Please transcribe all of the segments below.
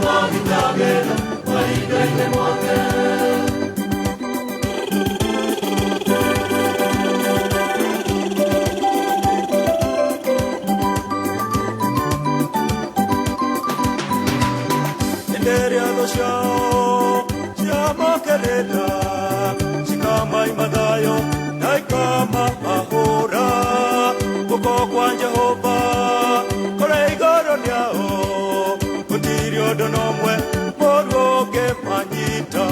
nĩmagitagĩra mahinda-inĩ mothe. Hĩndĩ ĩrĩa thũ ciao ciamokĩrĩra, cikamaima thayũ na ikamahũra, guoko kwa Jehova kũrĩ igũrũ rĩao, gũtirĩ ũndũ na ũmwe mũũru ũngĩmanyita.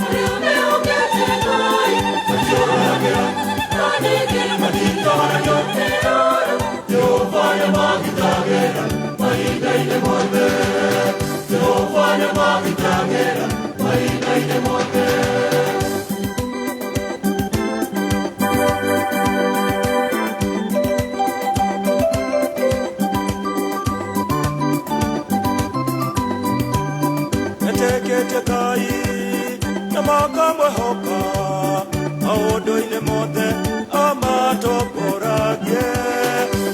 Arĩa mehokete Ngai Matiũragĩra, no ningĩ matitoragio nĩ ũũru. Jehova nĩmagitagĩra mahinda-inĩ mothe. Jehova nĩmagitagĩra mahinda-inĩ mothe. Metĩkĩtie Ngai na makamwĩhoka maũndũ-inĩ mothe amatongoragie,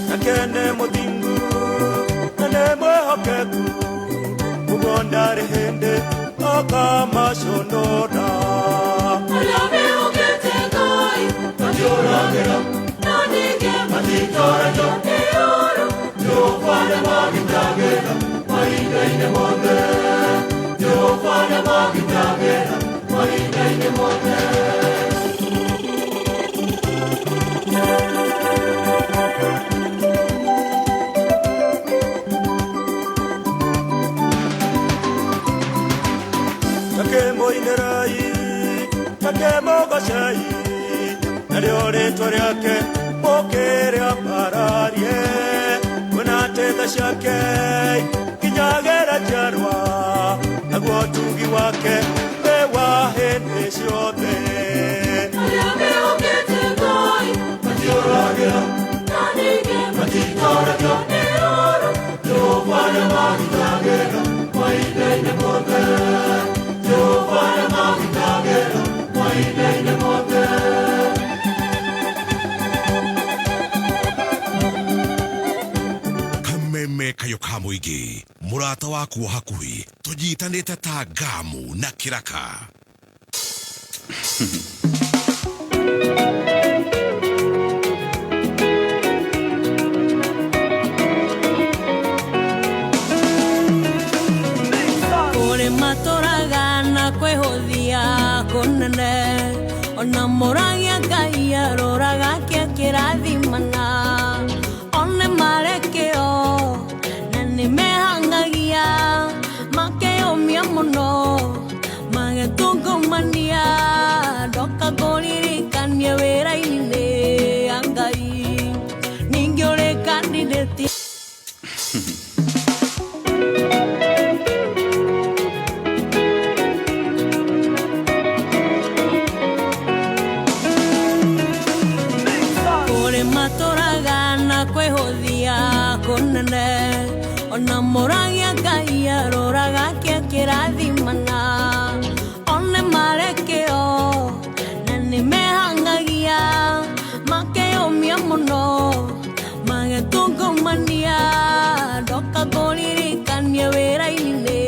nake nĩ mũthingu na nĩ mwĩhokeku, ũguo ndarĩ hĩndĩ akamaconora. Arĩa mehokete Ngai Matiũragĩra, no ningĩ matitoragio nĩ ũũru. Jehova nĩmagitagĩra mahinda-inĩ mothe. Jehova nĩmagitagĩra mahinda-inĩ mothe. Takĩmũinĩrai, takĩmũgocei, narĩo rĩtwa rĩake mũkĩrĩambararie, kuona atĩ tha ciake nginyagĩra njiarwa, naguo ũtugi wake wĩ wa hĩndĩ ciothe. Arĩa mehokete Ngai Matiũragĩra, no ningĩ matitoragio nĩ ũũru. Jehova nĩmagitagĩra mahinda-inĩ mothe. Jehova nĩmagitagĩra mahinda-inĩ mothe. Kameme kayo ka mũingĩ, mũrata waku wa hakuhĩ, tũnyitanĩte ta ngamu na kĩraka. Kũrĩ matũraga na kwĩhũthia kũnene, ona mũragia Ngai aroraga kĩa kĩrathimana. One marĩ kĩo na nĩmehangagia, makeyũmia mũno magetungumania. Ndoka ngũririkanie wĩra-inĩ ya Ngai, ningĩ ũrĩ candidate. Kũrĩ matũraga na kwĩhũthia kũnene, ona mũragia Ngai aroraga kĩa kĩrathimana. One marĩ kĩo na nĩmehangagia, makeyũmia mũno magetungumania. Ndoka ngũririkanie wĩra-inĩ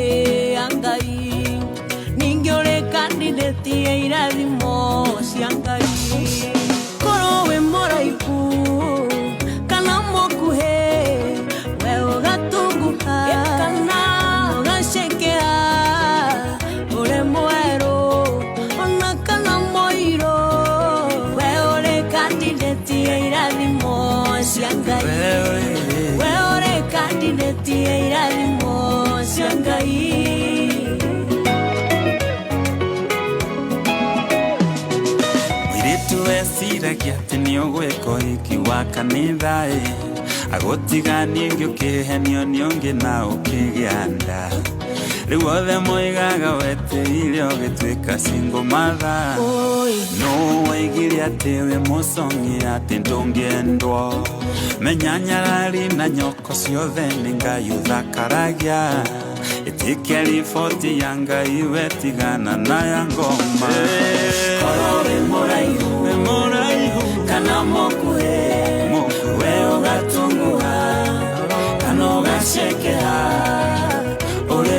ya Ngai, ningĩ ũrĩ candidate ya irathimo cia Ngai. Korwo wĩ mũraihu kana mũkuhĩ, we ũgatunguha kana ũgacekera, ũrĩ mwerũ ona kana mũirũ, we ũrĩ candidate ya irathimo cia Ngai. We ũrĩ candidate ya irathimo cia Ngai. Mũirĩtu weciragia atĩ nĩ ũgwĩka ũhiki wa kanitha ĩ, agũtiganie ũkĩhenio nĩ ũngĩ na ũkĩgĩa nda. Rĩu othe moigaga wetĩire ũgĩtuĩka single mother. Oi. No waigire atĩ wĩ mũcong'i atĩ ndũngĩendwo. Menya nyarari na nyoko ciothe nĩ Ngai ũthakaragia. Ĩtĩkia riboti ya Ngai wetigana na ya ngoma. Korwo wĩ mũraihu Wĩ mũraihu kana mũkuhĩ, mũkuhĩ, we ũgatunguha kana ũgacekera, ũrĩ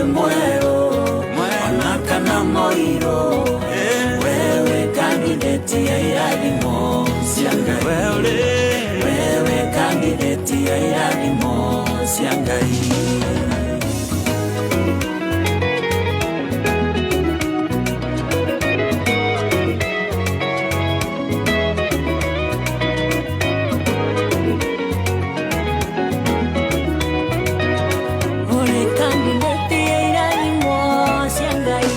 candidate ya irathimo cia Ngai. Wewe candidate ya irathimo cia Ngai. Ore candidate ya irathimo cia Ngai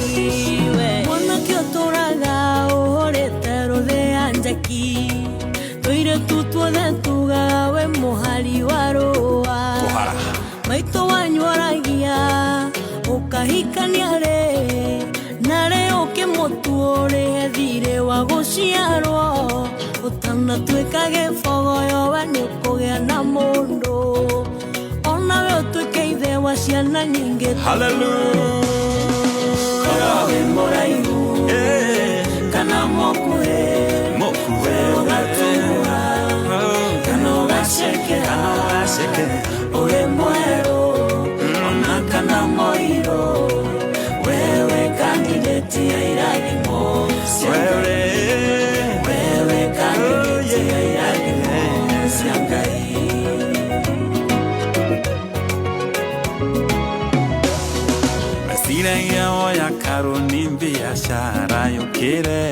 we. Mwanake ũtũraga ũhorete rũthĩa njaki, tũirĩtu tuothe tugaga we mũhari wa rũa. Maitũ wanyu aragia ũkahikania rĩ, narĩ ũkĩmũtua ũrĩhe thirĩ wa gũciarwo. Ũtanatuĩka gĩbogoyo we nĩũkũgĩa na mũndũ, onawe ũtuĩke ithe wa ciana nyingĩ. Korwo wĩ mũraihu kana mũkuhĩ, we ũgatunguha kana ũgacekera, ũrĩ mwerũ ona kana mũirũ, wewe candidate ya irathimo cia Ngai. Wewe candidate ya irathimo cia Ngai. Meciragia woya karũni biacara yũkĩre,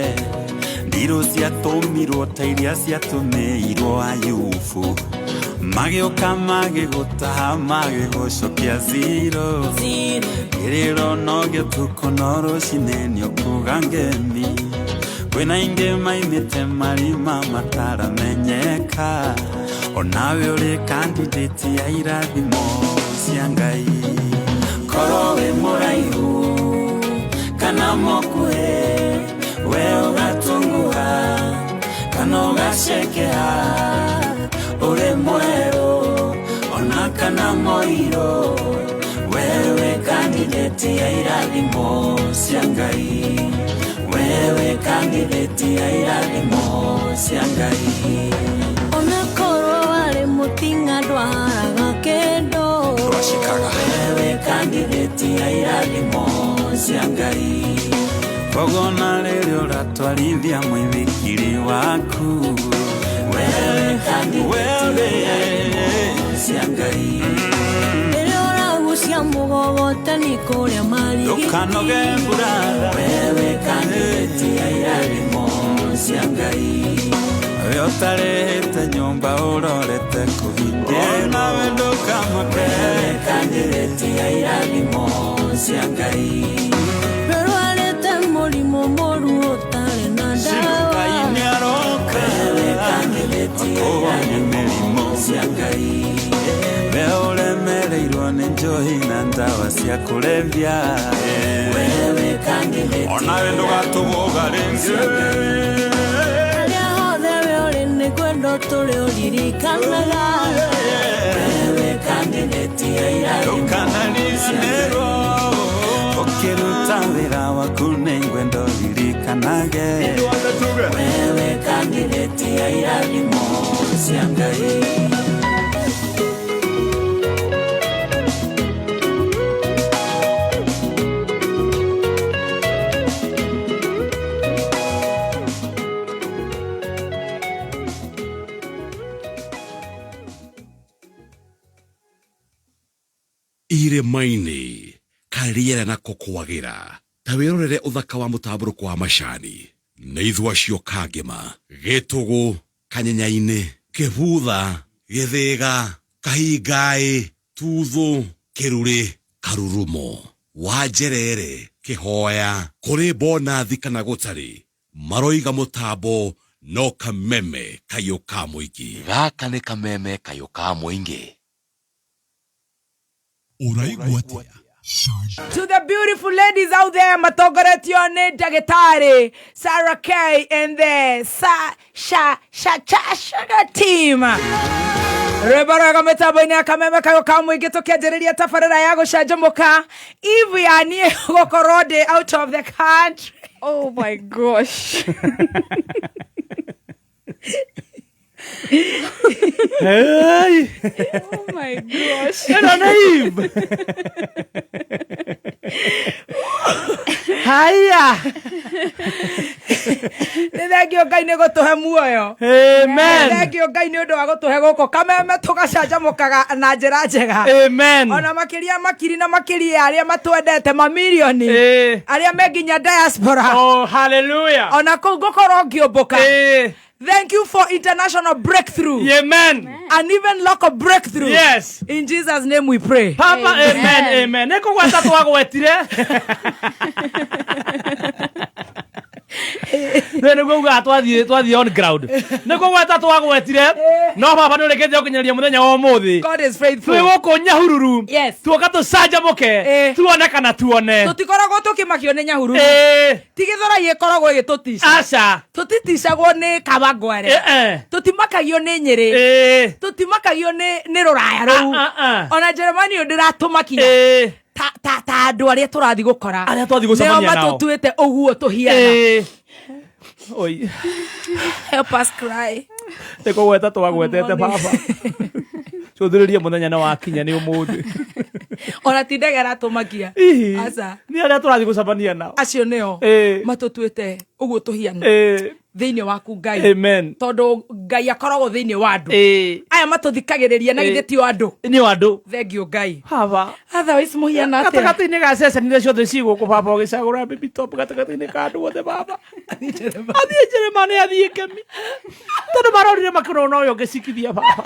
ndirũ ciatũmirwo ta iria ciatũmĩirwo Ayubu, magĩũka magĩgũtaha magĩgũcokia zero. Kĩrĩro no gĩtukũ no rũcinĩ nĩũkuga ngemi, kwĩna ingĩ maimĩte marima mataramenyeka, onawe ũrĩ candidate ya irathimo cia Ngai. Korwo wĩ mũraihu kana mũkuhĩ, we ũgatunguha kana ũgacekeha, ũrĩ mwerũ ona kana mũirũ, wewe candidate ya irathimo cia Ngai. Wewe candidate ya irathimo cia Ngai. Ona korwo warĩ mũtinga ndwaharaga kĩndũ, Wewe candidate ya irathimo cia Ngai. Kogona rĩrĩa ũratwarithia mũithikiri waku, wewe candidate ya irathimo cia Ngai. Rĩrĩa ũragucia mũgogoteni kũrĩa marigiti, Ndũkanoge mburara, wewe candidate ya irathimo cia Ngai. We ũtarĩhĩte nyũmba ũrorete kũhingĩrwo, nawe ndũkamake, wewe candidate ya irathimo cia Ngai. Rũrwarĩte mũrimũ mũru ũtarĩ na ndawa, Ngai nĩaroka, wewe candidate ya irathimo cia Ngai. We ũremereirwo nĩ njohi na ndawa cia kũrebia, wewe candidate onawe ndũgatũgũga rĩngĩ. Harĩa hothe we ũrĩ nĩ kwendwo tũrĩ ũririkanaga. Wewe candidate ya irathimo ndũkanariganĩrwo, ũkĩruta wĩra waku nĩngwenda ũririkanage, wewe candidate ya irathimo cia Ngai. Irĩma-inĩ karĩera nako kwagĩra ta wĩrorere ũthaka wa mũtambũrũko wa macani nĩ ithua acio kangĩma gĩtũgũ kanyenya-inĩ kĩbutha gĩthĩga kahingaĩ tuthũ kĩrurĩ karurumo wanjerere kĩhoya kũrĩ bonathi kana gũtarĩ maroiga mũtambo no kameme kayũ ka mũingĩ. Gaka nĩ kameme kayũ ka mũingĩ. Ũraigua atĩa? To the beautiful ladies out there, matongoretio nĩ ndagĩtarĩ Sarah K and the Sa Sha Sha Cha Sugar team. Rwĩmbo rwega mĩtambo-inĩ ya kameme kayũ ka mũingĩ tũkĩanjĩrĩria tabarĩra ya gũcanjamũka eve ya niĩ gũkorwo ndĩ out of the country. Oh my gosh. Hey! Oh my gosh. Ĩno nĩ Eve. Haya. Nĩ thengio Ngai nĩ gũtũhe muoyo. Amen. Thengio Ngai nĩ ũndũ wa gũtũhe gũkũ kameme tũgacanjamũkaga na njĩra njega. Amen. Ona makĩria makiri na makĩria arĩa matwendete mamirioni Eh. arĩa me nginya diaspora. Oh, hallelujah. Ona kũu ngũkorwo ngĩũmbũka. Eh. Thank you for international breakthrough. Amen. And even local breakthrough. Yes. In Jesus' name we pray. Papa, amen, amen. Nĩ kũgweta twagwetire. Nĩ nĩguo ugaga twathiĩ on ground. Nĩ kũgweta twagwetire. No baba nĩ ũrĩkĩtie gũkinyanĩria mũthenya wa ũmũthĩ. God is faithful. Twĩ gũkũ Nyahururu. Yes. Tuoka tũcanjamũke. Eh. Tuone kana tuone. Tũtikoragwo tũkĩmakio nĩ Nyahururu. Eh. Ti Gĩthũrai ĩkoragwo ĩgĩtũtica. Aca. Tũtiticagwo nĩ Kawangware. Eh, eh. Tũtimakagio nĩ Nyĩrĩ. Eh. Tũtimakagio nĩ rũraya rũu. Ah, ah, ah. Ona Jeremani ũyũ ndĩratũmakia. Eh. Ta andũ arĩa tũrathiĩ gũkora. Arĩa twathiĩ gũcemania Nĩo nao. matũtuĩte ũguo tũhiana. Eh. Oi. Help us cry. Nĩ kũgweta twagwetete baba. Cũthĩrĩria mũthenya nĩ wakinya nĩ ũmũthĩ. Ona ti ndege ĩratũmakia. Ihi. Aca. Nĩ arĩa tũrathiĩ gũcemania nao. Acio nĩo Eh. matũtuĩte ũguo tũhiana. Eh. Thĩinĩ waku Ngai. Amen. Tondũ Ngai akoragwo thĩinĩ wa andũ. Eh. Aya matũthikagĩrĩria na Eh. githĩ ti o andũ. Nĩ o andũ. Thengio Ngai. Baba. Otherwise mũhiana atĩa? Gatagatĩ-inĩ ga ceceni iria ciothe ci gũkũ baba ũgĩcagũra baby top gatagatĩ-inĩ ka andũ othe baba. Athiĩ Jeremani athiĩ Kemi. Tondũ marorire makĩrona ũyũ ũngĩcikithia baba.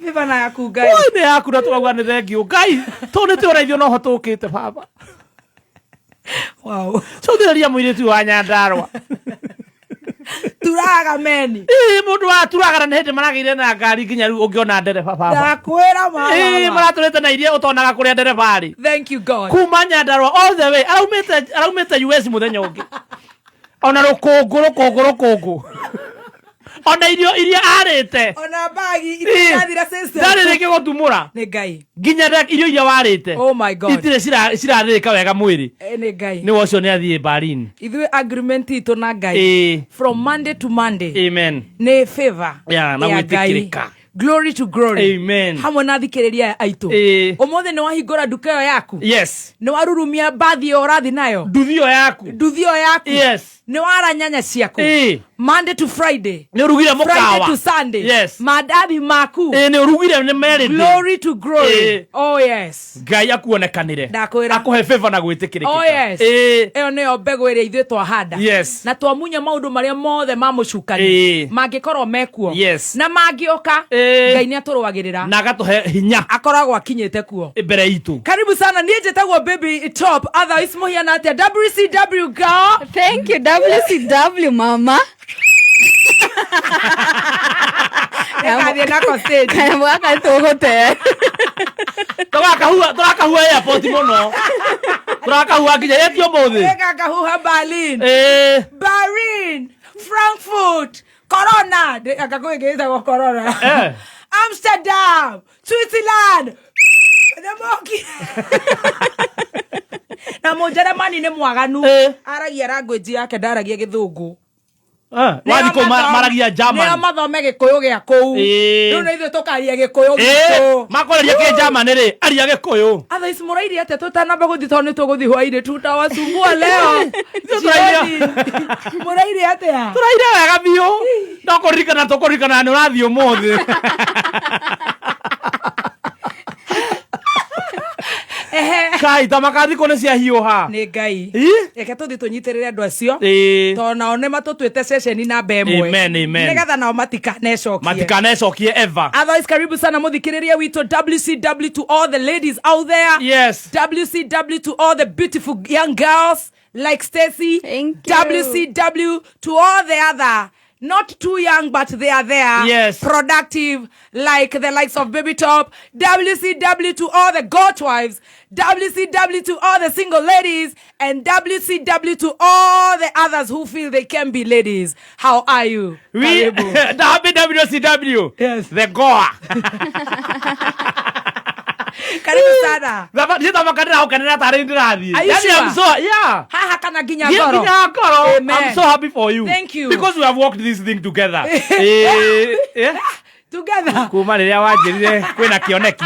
Bĩbana yaku Ngai. Oi nĩ yaku na tũkauga nĩ thengio Ngai. Tondũ nĩ twĩraithio noho tũkĩte baba. Wow. Cũthĩrĩria mũirĩtu wa Nyandarũa. Turaga meni. Ĩ mũndũ wa turaga na nĩ hĩndĩ maragĩire na ngari nginya rĩu ũngĩona ndereba baba. Ndakwĩra mama. Ĩ maratũrĩte na iria ũtonaga kũrĩa ndereba arĩ. Thank you God. Kuma Nyandarũa all the way araumĩte US mũthenya ũngĩ. Ona rũkũngũ rũkũngũ rũkũngũ. Ona irio iria arĩte. Ona bagi itirathira system. Ndarĩ rĩngĩ gũtumũra. Nĩ Ngai. Nginya irio iria warĩte. Oh my God. Itirĩ cirathĩĩka wega mwĩrĩ. Eh, nĩ Ngai. Nĩ ũcio nĩ athiĩ Berlin. Ithuĩ agreement itũ na Ngai. Ĩ. From Monday to Monday. Amen. Nĩ favor. Yeah, na ya Ngai. gwĩtĩkĩrĩka. Glory to glory. Amen. Hamwe na thikĩrĩria aya aitũ. Ĩ. Ũmũthĩ nĩ wahingũra nduka ĩyo yaku. Yes. Nĩ warurumia mbathi ĩyo ũrathiĩ nayo. Nduthi ĩyo yaku. Nduthi ĩyo yaku. Yes. Nĩ wara nyanya ciaku. Ĩ. Monday to Friday. Nĩ ũrugire Friday mũkawa. to Sunday. Yes. Mandathi maku. Ĩ nĩ ũrugire nĩ merĩte. Glory to glory. Ĩ. Oh yes. Ngai akuonekanĩre. Ndakwĩra. Akũhe favor na gwĩtĩkĩrĩka. Oh yes. Ĩ. Ĩyo nĩyo mbegũ ĩrĩa ithuĩ twahanda. Yes. Na twamunya maũndũ marĩa mothe ma mũcukani Ĩ. mangĩkorwo mekuo. Yes. Na mangĩũka Ĩ. Ngai nĩ atũrũagĩrĩra. Na agatũhe hinya Akoragwo akinyĩte kuo. mbere itũ. Karibu sana niĩ njĩtagwo Baby Top otherwise mũhiana atĩa WCW girl. Thank you, WCW mama. Nĩngathiĩ nako stage. Kanyamũ gaka nĩtũgũte. Tũrakahua airport mũno. Tũrakahua nginya yetio ũmũthĩ. Nĩngakahuha Berlin. Ĩ. Berlin, Frankfurt, Corona. Anga kwĩ ĩngĩ ĩtagwo Corona. Eh. Amsterdam, Switzerland. Nĩmokire. Na mũnjeremani nĩ mwaganu. Eh. Aragia language yake ndaragia gĩthũngũ. Wathiĩ kũu maragia Nĩo German. mathome gĩkũyũ gĩa kũu. Ĩĩ. Rĩu na ithuĩ tũkaria gĩkũyũ Ĩ. gitũ. Makwarĩria kĩnjamani rĩ, aria gĩkũyũ. Otherwise mũraire atĩa tũtanamba gũthiĩ tondũ nĩtũgũthiĩ hwainĩ tutawasumbua leo. Tũraire. Jioni. Mũraire atĩa? Tũraire wega biũ. No kũririkana tũkũririkana nĩ ũrathiĩ ũmũthĩ. Ehe. Kai ta makathikũ nĩ ciahiũha. Nĩ Ngai. Ĩ. Reke tũthiĩ tũnyitĩrĩre andũ acio. Ĩ. Tondũ nao nĩ matũtuĩte ceceni namba ĩmwe. Amen, amen. Nĩgetha nao matikanecokie. Matikanecokie ever. Otherwise, karibu sana mũthikĩrĩria witũ WCW to all the ladies out there. Yes. WCW to all the beautiful young girls like Stacy. Thank you. WCW to all the other not too young but they are there. Yes. Productive like the likes of Baby Top. WCW to all the goat wives. WCW to all the single ladies and WCW to all the others who feel they can be ladies. How are you? We Karibu. the happy WCW. Yes. The Goa. Karibu sana. Niĩ thamaka ndĩragũkenera tarĩ ndĩrathiĩ. Are you Yaani sure? I'm so yeah. Haha kana nginya Yeah, ngoro. nginya ngoro. Amen. I'm so happy for you. Thank you. Because we have walked this thing together. Eh, eh. Together. Kuma rĩrĩa wanjĩrire kwĩna kĩoneki.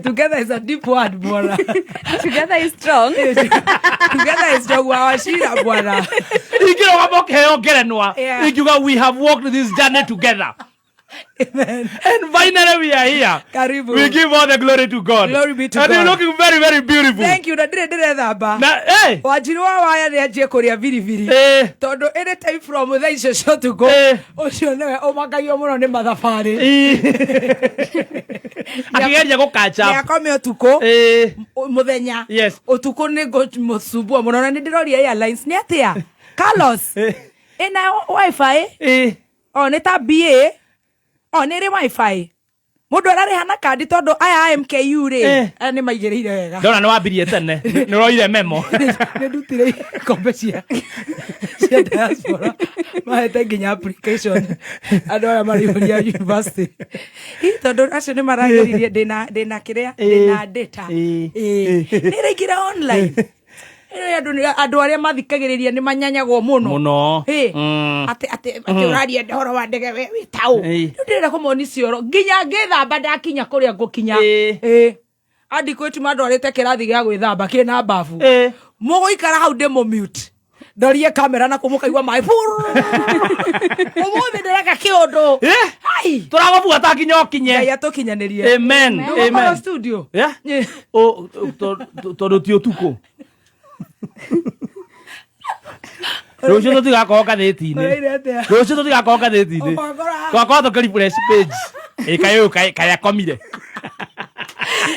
Together is a deep word bwana. Together is strong. Together is strong wa wacira bwana. Ingĩrũgama ũkĩheo ngerenwa, Yeah. ingiuga we have walked this journey together. Amen. And finally we are here. Karibu. We give all the glory to God. Glory be to And you're God. looking very, very beautiful. Thank you na ndirĩ ndĩrethamba. Na, hey! Wanjiru wa waya nĩ anjie kũrĩa biribiri. Eh. Tondũ any time from thaa icio cia ũtukũ Eh. ũcio nĩwe ũmakagio mũno nĩ mathabarĩ. Akĩgeria gũkacha. Nĩakome ũtukũ Eh. mũthenya. Yes. Ũtukũ nĩ ngũmũcumbua mũno na nĩ ndĩroria airlines nĩ atĩa? Carlos. Eh. Ĩna wifi? Eh. O nĩ ta BA. O nĩ ĩrĩ wifi. Mũndũ ararĩha na kandi tondũ aya a MKU rĩ Eh. aya nĩ maigĩrĩire wega. Ndona nĩ wambirie tene. Nĩ ũroire memo. Nĩ ndutire ikombe cia diaspora mahete nginya application andũ arĩa maraihũria university. Ih, tondũ acio nĩ marageririe ndĩna kĩrĩa ndĩna data. Eh. Ĩĩ. Nĩ ĩraingĩra online. Ĩno andũ arĩa mathikagĩrĩria nĩ manyanyagwo mũno. Mũno. Ĩ. Mm. Atĩ atĩ atĩ ũraria ũhoro wa ndege we wĩ taũ. Ĩ. Rĩu ndĩrenda kũmoni cioro nginya ngĩthamba ndakinya kũrĩa ngũkinya. Ĩ. Ĩ. Andikũ mandwarĩte kĩrathi gĩa gwĩthamba kĩna bafu. Ĩ. Mũgũikara hau ndĩmũ mute. Ndorie kamera na kũu mũkaigua maĩ. Ũmũthĩ ndĩreka kĩũndũ. Eh. Hai. Tũragũbuata nginya ũkinye. Ngai atũkinyanĩrie. Amen. Ndũgũkorwo Amen. studio. Yeah? Ĩ. Tondũ ti ũtukũ. Rũciũ tũtigakorwo ngathĩti-inĩ. Ũraire atĩa? Rũciũ tũtigakorwo ngathĩti-inĩ. Ũgakora haha. Twakorwo tũkĩ refresh page. Ĩ kaĩ ũyũ kaĩ akomire.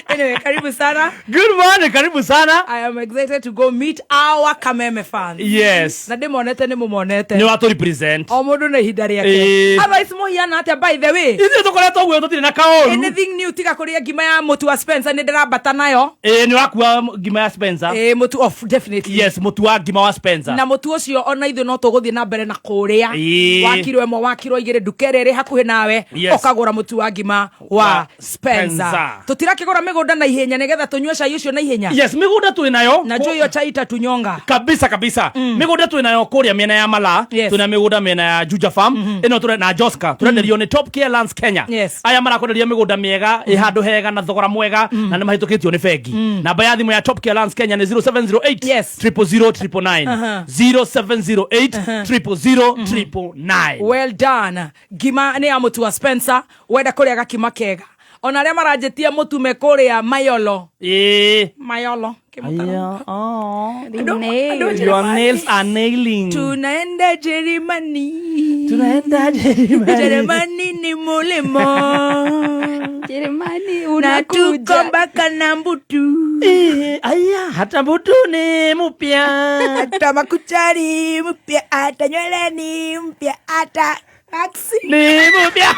Anyway, karibu sana. Good morning, karibu sana. I am excited to go meet our Kameme fans. Yes. Na ndĩmonete nĩ mũmonete. Nĩ watũ represent. O mũndũ na ihinda rĩake. Ĩĩ. Otherwise mũhiana atĩa by the way? Ithuĩ tũkoretwo ũguo tũtirĩ na kaũru. Anything new tiga kũrĩa ngima ya mũtu wa Spencer nĩ ndĩrambata nayo. Ĩ nĩ ũrakua ngima ya Spencer. Ĩĩ mũtu of definitely. Yes, mũtu wa ngima wa Spencer. Na mũtu ũcio ona ithuĩ no tũgũthiĩ na mbere na kũrĩa. Ĩĩ. Wa kiro ĩmwe wa kiro igĩrĩ nduka ĩrĩa ĩrĩ hakuhĩ nawe Yes. ũkagũra mũtu wa ngima wa Wa Spencer. Spencer. Tũtirakĩgũra mĩgũnda na ihenya nĩgetha tũnyue cai ũcio na ihenya. Yes, mĩgũnda twĩ nayo. Na njũĩ ĩyo chai itatunyonga. Kabisa kabisa. Mĩgũnda twĩ nayo kũrĩa mĩena ya Malaa, Yes. twĩna mĩgũnda mĩena ya Juja Farm, ĩno tũre na Joska, tũrenderio nĩ Top Care Lands Kenya. Yes. Aya marakwenderia mĩgũnda mĩega, ĩ handũ hega na thogora mwega na nĩ mahĩtũkĩtio nĩ bengi. Namba ya thimũ ya Top Care Lands Kenya nĩ 0708 Yes. 000 999. 0708 000 999. Well done. Ngima nĩ ya mũtu wa Spencer wenda kũrĩa gakima kega ona arĩa maranjĩtie mũtu me kũrĩa mayolo Ĩĩ. mayolo kĩmũtaro. Aya, oh. Andũ- Nails. andũ Your nails are nailing. Tunaenda Jerumani. Tunaenda Jerumani. Jerumani ni mulimo Jerumani na unakuja. tuko mpaka na mbutu Eh, aya, hata mbutu ni mpya. hata makuchari mpya hata nywele ni mpya hata taxi Ni mpya.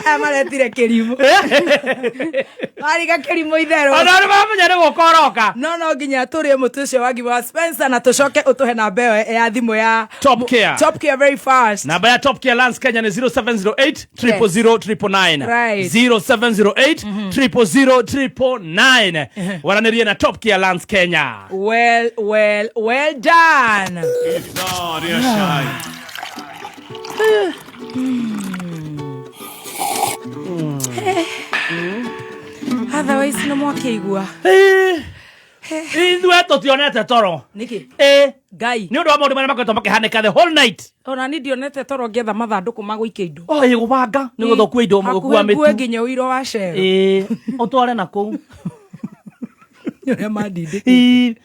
Aya maretire kĩrimũ mariga kĩrimũ itherũ Ona nĩ mamenya nĩ gũka ũroka. No nginya tũrĩe mũtu ũcio wa ngima wa Spencer na tũcoke ũtũhe namba ĩyo ya thimũ ya Top Care. Top Care very fast. Namba ya Top Care Lands Kenya ni 0708 000 999. Right. 0708 000 999. Waranĩrie na Top Care Lands Kenya. Well, well, well done. Otherwise nĩ mwakĩigua. Ithuĩ tũtionete toro. Nĩkĩ? Ĩ, Ngai. nĩ ũndũ wa maũndũ marĩa makoretwo makĩhanĩka the whole night. Ona ni ndionete toro ngĩetha mathandũkũ ma gũikia indo. Oh, ĩ gũbanga nĩ gũthũkua indo gũkua Hakuhĩ ngue mĩtu. nginya ũiro wa cero. Ĩ, ũtware na kũu. Ũrĩa mandindĩkĩte. Ĩ,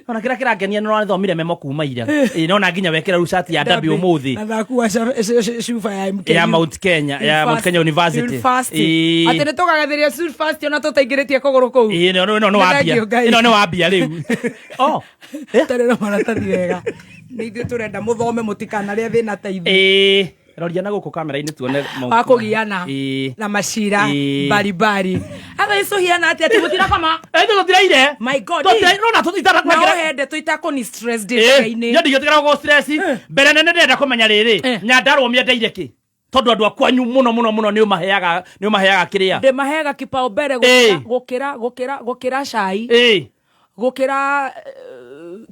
ona kĩrĩa kĩrangenia nĩ ũrathomire memo kuma ira. Ĩ, nona nginya wekĩra rĩu cati ya Derby ũmũthĩ. Na ndakua cuba ya MKU. Ya Mount Kenya, ya Mount Kenya University. University. Ĩ. Atĩ nĩ tũkagathĩria University ona tũtaingĩrĩtie kũgũrũ kũu. Ĩ, ĩno nĩ Nĩ wambia. thank you, Ngai. Ĩno nĩ wambia rĩu. Oh. Tarĩ na maratathi wega. Nĩ ithuĩ tũrenda mũthome mũtikanarĩe thĩna ta ithuĩ. Ĩ, roria na gũkũ kamera-inĩ tuone maũndũ. Wa kũgiana Ĩ. na macira Ĩ. mbaribari. Atha icio hiana atĩa atĩ mũtirakoma? Ĩ, ithuĩ tũtiraire. My God. Tũtiraire, nona tũtiraire. Na ũhende tũitakũni stress ndĩrĩga-inĩ. Niĩ ndigĩtigĩra gũ stress. Mbere nene ndĩrenda kũmenya rĩrĩ, Eh. Nyandarũa mĩendeire kĩ? Tondũ andũ a kwanyu mũno mũno mũno nĩ ũmaheaga nĩ ũmaheaga kĩrĩa. Ndĩmaheaga kipaumbele Ĩ. gũkĩra gũkĩra gũkĩra gũkĩra cai. Ĩ. Gũkĩra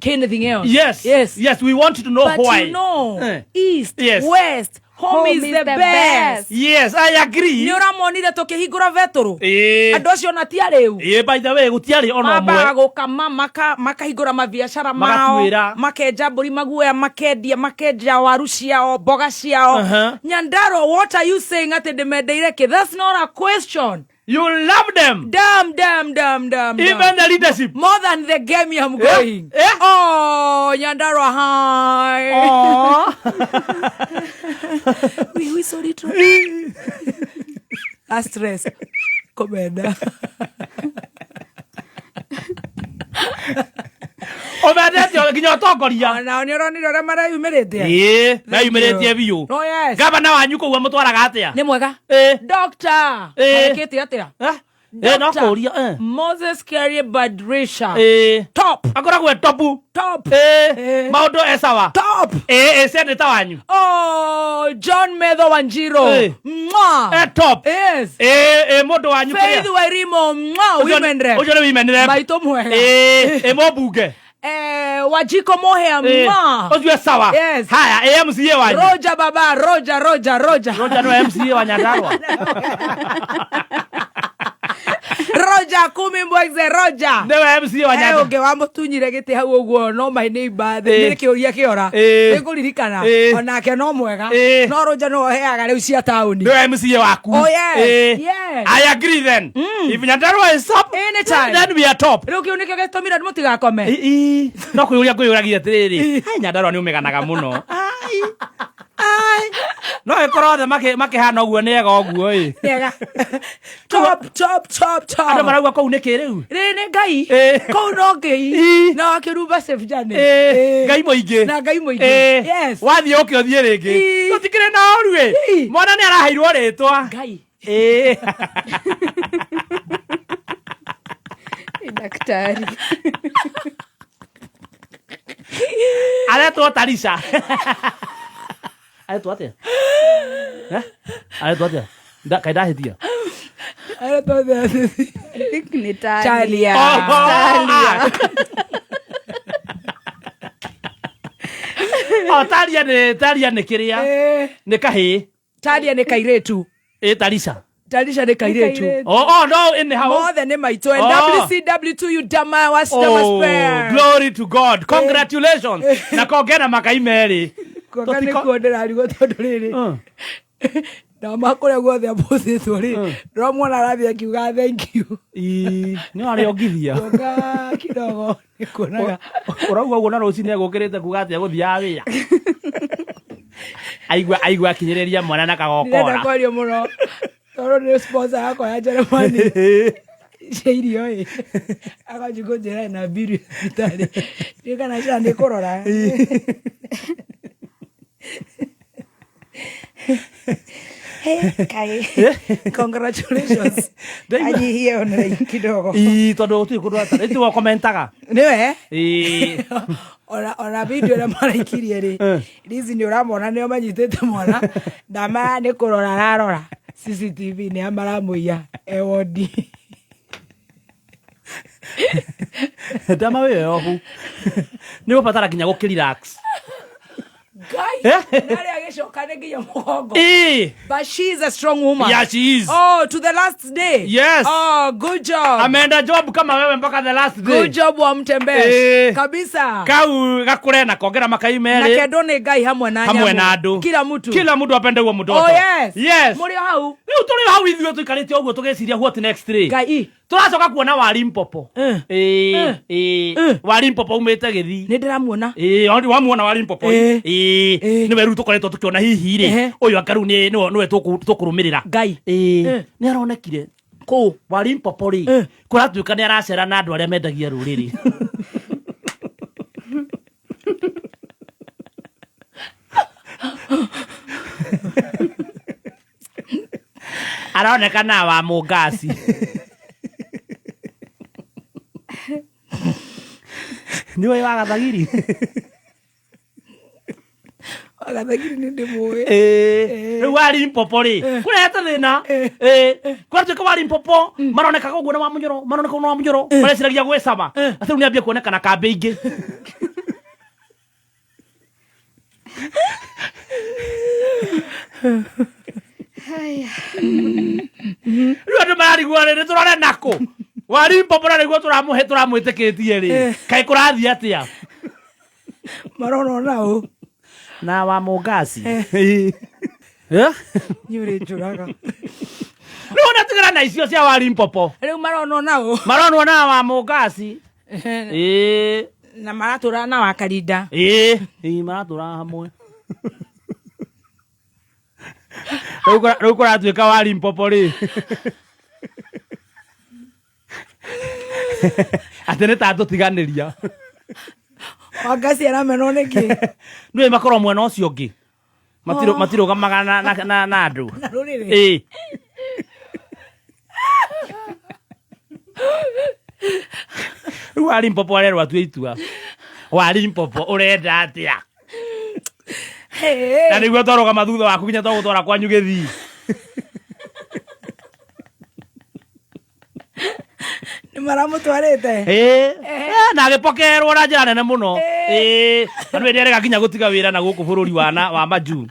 anything else. Yes. Yes. Yes, we want to know But why. you know, Eh. east, Yes. west, home, is the best. Yes, I agree. Nä å ramonire tå kä hingå ra betå Ĩĩ. andå acio ona ti arä u Ĩĩ, by the way gũtiarĩ ona mambaga ũmwe. gå kama makahingå ra mabiacara mao Magatuĩra. makenja mbå ri maguoya makendia makenja waru ciao mboga ciao. Nyandarua, what are you saying atä ndä mendeire kä? That's not a question. You love them. Damn, damn, damn, damn, Even damn. the leadership. More than the game I'm going. Eh? Oh, Nyandarua, hi. Aw. We sorry to. That's stress. Komenda. Ũmendete nginya ũtongoria. Onao nä å ronire å rä a mareyumä rä te. Ĩĩ, meyumĩrĩtie biũ. No yes. Gavana wanyu kũu amũtwaraga atĩa? Nä mwega. Ĩĩ. Doctor. Ĩĩ. Arekä te atä a? Eh? Ĩĩ, no kũũria. Eh. Moses Kerry Badrisha. Ĩĩ. Top. Akoragwo e topu. Top. Ĩĩ. Ĩĩ. Maũndũ e sawa. Top. Ĩĩ, ĩ senator wanyu. Oh, John Metho Wanjiro. Ĩĩ. Mwah. E top. Yes. Ĩĩ, ĩ mũndũ wanyu Faith kũrĩa. Wairimo. Mwah. Women rep. Ũcio nĩ women rep. Maitũ mwega. Ĩĩ, ĩ mũmbunge. Eh, Wajiko Mohea. Ĩĩ. Mwah. Ũcio e sawa. Yes. Haya, ĩ MCA wanyu. Roger baba, Roger, Roger, Roger. Roger no MCA wa Nyandarua. Roger kumi mbwegze Roger. Nĩwe MCA wa Eh, Nyandarua. ũngĩ wamũtunyire gĩtĩ hau ũguo no my neighbor Ĩĩ. nĩ kĩũria kĩora Ĩĩ. nĩngũririkana Ĩĩ. onake no mwega Ĩĩ. no Roger no oheaga rĩu cia taũni. Nĩwe MCA waku. Oh, yes. Ĩĩ. Yes. I agree then. If Nyandarua is top, Anytime. then we are top. Rĩu kĩu nĩkĩo gĩtũmire andũ mũtigakome. Ĩ, no kwĩyũria ngwĩyũragia atĩrĩrĩ, ai Nyandarua nĩ ũmeganaga mũno. Ai, ai. No ĩkorwo othe makĩhana ũguo nĩ ega ũguo ĩ. Wega. Top, top, top, top. Andũ marauga kũu nĩkĩ rĩu? Rĩ nĩ Ngai. Ĩĩ. Kũu no Ngai. Ĩ. Na wakĩrumba safe journey. Ĩĩ, Ĩĩ. Ngai mũingĩ. Na Ngai mũingĩ. Ĩĩ. Yes. Wathiĩ ũke ũthiĩ rĩngĩ. Ĩ. Tũtikĩrĩ na ũru ĩ. Ĩ. Mwana nĩ araheirwo rĩtwa. Ngai. Ĩĩ. Daktari. Aretwo Tarisha. Aretwo atĩa? Eh? Aretwo atĩa? Kaĩ ndahĩtia? Aretwo atĩa? I think ni Talia. Talia. Oh, ah. Oh, Talia nĩ Talia nĩ kĩrĩa? Ĩĩ. Nĩ kahĩĩ. Talia nĩ kairĩtu. Ĩ Tarisha. Tarisha nĩ kairĩtu. kairĩtu. Oh, oh, no, anyhow. Mothe nĩ maitũ and Oh. WCW2 you dama wa Dama Oh, Spare. glory to God. Congratulations. Na kongera makai merĩ. Kuonga nĩ kuo ndĩrarigwo tondũ rĩrĩ ndama kũrĩa guothe ambũthĩtwo rĩ ndĩramuona arathiĩ akiuga thank you. Ii, nĩ warĩ ongithia. Kuonga kidogo nĩ kuonaga Ũrauga ũguo na rũcinĩ egũkĩrĩte kuga atĩa gũthiaga wĩra. Aigua aigua akinyĩrĩria mwana na ndĩrenda kagokora. kwaria mũno tondũ nĩ sponsor yakwa ya Jeremani cia irio ĩ akanji kũnjĩra ena mbiri thibitarĩ ndiũ kana cia nĩ kũrora. Hey, Kai. Congratulations. Ndaigua- Anyihie online kidogo. Ii, tondũ gũtirĩ kũndũ atarĩ. Tiwe komentaga. Nĩwe? Ii. Ona video ĩrĩa maraikirie rĩ, Liz nĩ ũramona nĩo manyitĩte mwana ndamaya nĩ kũrora ararora CCTV nĩ a maramũiya e wodi. Ndama wĩ ohu. Nĩ ũbatara nginya gũkĩ-relax. Ngai Eh? narĩ agĩcoka nĩ nginya mũgongo. Ii. But she is a strong woman. Yeah, she is. Oh, to the last day. Yes. Oh, good job. Ameenda job kama wewe mpaka the last day. Good job wa Mtembesh. Eh. Kabisa. Kau gakũre na kongera makai Na merĩ. kendo nĩ Ngai hamwe na Hamwe nyamũ. na andũ. Kila mtu. Kila mtu apende huo mtoto. Oh, yes. Yes. Mũrĩ o hau. Rĩu tũrĩ hau ithuĩ tũikarĩte ũguo tũgĩciria what next rĩ. Ngai. Tũracoka kuona Walimpopo. Eh. Ĩĩ, Eh. ĩĩ. Eh. Walimpopo umĩte Gĩthii. Nĩ ndĩramuona. Ĩĩ, wamuona Walimpopo. Eh. Ĩĩ. Eh. Nĩwe rĩu tũkoretwo tũkĩona hihi rĩ. Ehe. Ũyũ anga rĩu nĩwe tũkũrũmĩrĩra. Ngai. Ĩĩ. Eh. Nĩ aronekire. Kũ? Walimpopo rĩ. Eh. Kũratuĩka nĩ aracera na andũ arĩa mendagia rũrĩrĩ. Aronekana wa mũngasi. Nĩ ũĩ wa Gathagiri? Wagathagiri nĩ ndĩmũĩ. Rĩu wa Limpopo rĩ kũrehete thĩna kũratuĩka wa Limpopo maronekaga ũguo na wa Mũnyoro maroneka ũguo na wa Mũnyoro mareciragia gwĩcama atĩ rĩu nĩambia kuonekana kambĩ ingĩ. Rĩu andũ mararigwo rĩ nĩ tũrore nakũ warimpopo na nĩguo tũramũhe tũramwĩtĩkĩtie rĩ kaĩ kũrathiĩ atĩa Marona nao. Na wa mũngasi. Nĩ ũrĩ njũraga. Rĩu ona tigana na icio cia warimpopo. Rĩu maronwo nao. Maronwo na wa mũngasi. Ĩĩ. Na maratũra na wa Karinda. Ĩĩ, ĩĩ maratũra hamwe. Rĩu kũratuĩka wa Limpopo rĩ atĩ nĩ ta tũtiganĩria. Wangasi aramenwo nĩkĩ? Nĩũĩ makorwo mwena ũcio ũngĩ matirũgamaga na andũ. Na rũrĩrĩ. Ĩĩ. Rĩu wa Limpopo arerwo atue itua. Wa Limpopo ũrenda atĩa? Na nĩguo twarũgama thutha waku nginya twagũtwara kwanyu gĩthii. Nĩ maramũtwarĩte. Ĩĩ. Na agĩpokerwo na njĩra nene mũno. Ĩĩ. Na nĩwe nĩarega nginya gũtiga wĩra na gũkũ bũrũri wa na wa majuu.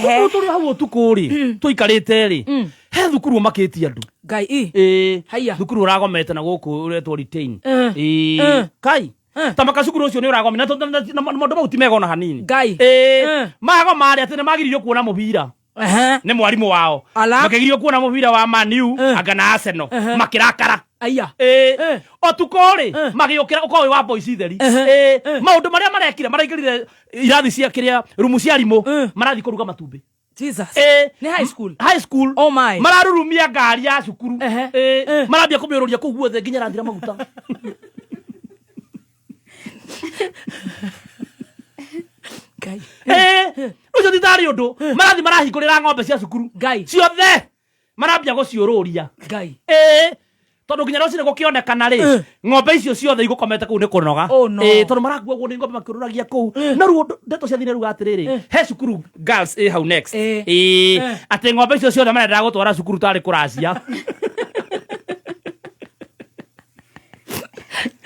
Rĩu tũrĩ hau ũtukũ rĩ tũikarĩte rĩ he thukuru ũmakĩtie andũ. Ngai i. Ĩĩ. Haiya. Thukuru ũragomete na gũkũ ũretwo retain. Eh. Ĩĩ. Eh. Kai. Ta makacukuru ũcio nĩ ũragomire na maũndũ mau ti mega ona hanini. Ngai. Ĩĩ. Magoma rĩ atĩ nĩ magiririo kuona mũbira. Nĩ mwarimũ wao. Ala. Makĩgirio kuona mũbira wa Man U anga na Arsenal. Makĩrakara. Aya. Ĩĩ. Ũtukũ rĩ magĩũkĩra ũkorwo wĩ wa boys theri. Ĩĩ. Maũndũ marĩa marekire maraingĩrire irathi cia kĩrĩa rumu cia arimũ marathiĩ kũruga matumbĩ. Jesus. Ĩĩ. Nĩ high school. High school. Oh my. Mararurumia ngari ya cukuru. Ĩĩ. Marambia kũmĩũrũria kũu guothe nginya ĩrathira maguta. Ĩĩ. Ũcio ti tarĩ ũndũ. Marathiĩ marahingũrĩra ng'ombe cia cukuru. Ngai. Ciothe. Marambia gũciũrũria. Ngai. Ĩĩ. Tondũ nginya rũcinĩ gũkĩonekana rĩ ng'ombe icio ciothe igũkomete kũu nĩ kũnoga. Oh, no. Ĩĩ, tondũ marakuagwo nĩ ng'ombe makĩũrũragia kũu. Na rĩu ndeto ciathire rĩu atĩrĩrĩ he cukuru girls ĩ hau next. Ĩĩ. Atĩ ng'ombe icio ciothe marendaga gũtwara cukuru tarĩ kũracia.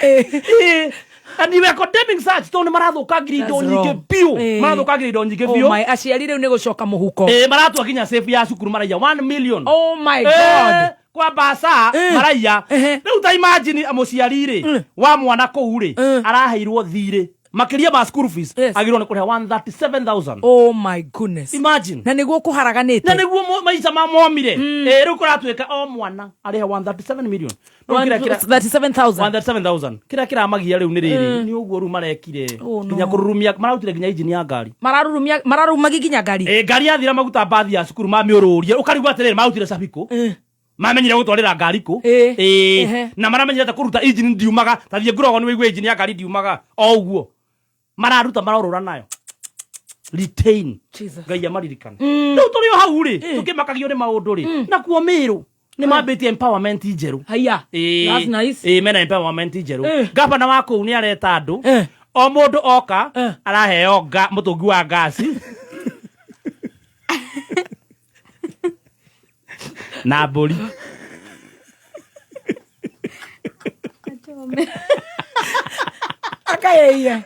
Ĩĩ. And we were condemning such tondũ nĩ marathũkangiria indo That's nyingĩ wrong. biũ. Ĩĩ. Marathũkangiria indo nyingĩ Oh biũ. my, aciari rĩu nĩ gũcoka mũhuko. Ĩĩ, maratua nginya safe ya cukuru maraiya 1 million. Oh my Ĩĩ, God. kwa mbaca maraiya. Rĩu ta imagine mũciari rĩ wa mwana kũu rĩ araheirwo thirĩ makĩria ma school fees agĩrĩirwo nĩ kũrĩha 137,000. Oh my goodness. Imagine. Na nĩguo kũharaganĩte. Na nĩguo maica mamomire. Ĩĩ, rĩu kũratuĩka o mwana arĩhe 137 million. Rĩu kĩrĩa 137,000. 137,000. Kĩrĩa kĩramagia rĩu nĩ rĩrĩ nĩ ũguo rĩu marekire Oh, no. nginya kũrurumia mararutire nginya injini ya ngari. Mararurumia mararumagia nginya ngari. Ĩĩ, ngari yathira maguta mbathi ya cukuru mamĩũrũrie ũkarigwo atĩrĩrĩ marutire cabi kũ mamenyire gũtwarĩra ngari kũ. Ĩĩ. Ĩĩ. Ehe. Na maramenyire ta kũruta injini ndiumaga ta thiĩ ngurogo nĩ wĩigue injini ya ngari ndiumaga o ũguo mararuta marorũra nayo retain. Jesus. Ngai amaririkane. Rĩu tũrĩ o hau rĩ tũkĩmakagio nĩ maũndũ rĩ nakuo Mĩrũ nĩ mambĩtie empowerment njerũ. Haiya. Ĩĩ. That's nice. Ĩĩ, mena empowerment njerũ. Gavana wa kũu nĩ areta andũ o mũndũ oka araheo mũtũngi wa ngasi na mbũri. Akayeia.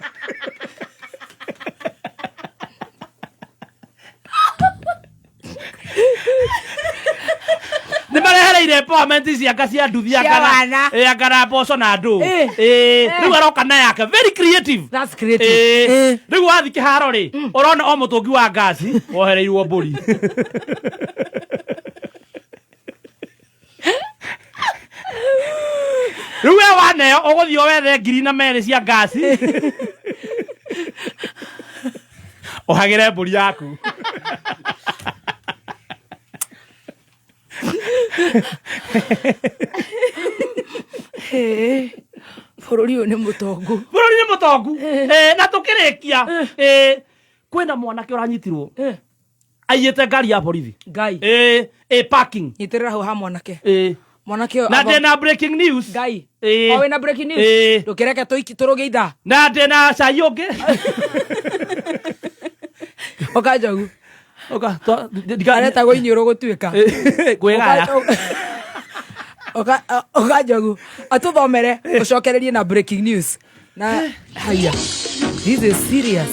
Nĩ marehereire empowerment cia cia nduthi Cia wana. anga na mboco na ndũ. Ĩĩ. Ĩĩ. Rĩu aroka na yake very creative. That's creative. Ĩĩ. Rĩu wathiĩ kĩharo rĩ ũrona o mũtũngi wa ngasi wohereirwo mbũri. Rĩu we waneo ũgũthiĩ wethe ngiri na merĩ cia ngasi ũhagĩre mbũri yaku. Ĩĩ. Bũrũri ũyũ nĩ mũtongu. Bũrũri nĩ mũtongu. Ĩĩ, na tũkĩrĩkia ĩĩ, kwĩna mwanake ũranyitirwo aiyĩte ngari ya borithi. Ngai. Ĩĩ, ĩ parking. Nyitĩrĩra hau ha mwanake. Ĩĩ. Mwanake ũyũ Na abo- ndĩna breaking news. Ngai. Ĩĩ. O wĩna breaking news. Ĩĩ. Ndũkĩreke tũiki tũrũge ithaa. Na ndĩna cai ũngĩ. Ũka njogu. Ũka Aretagwo iniũrũ gũtuĩka. Kwĩgaya. Ũka njogu. Atũthomere ũcokererie na breaking news. Na haya, this is serious.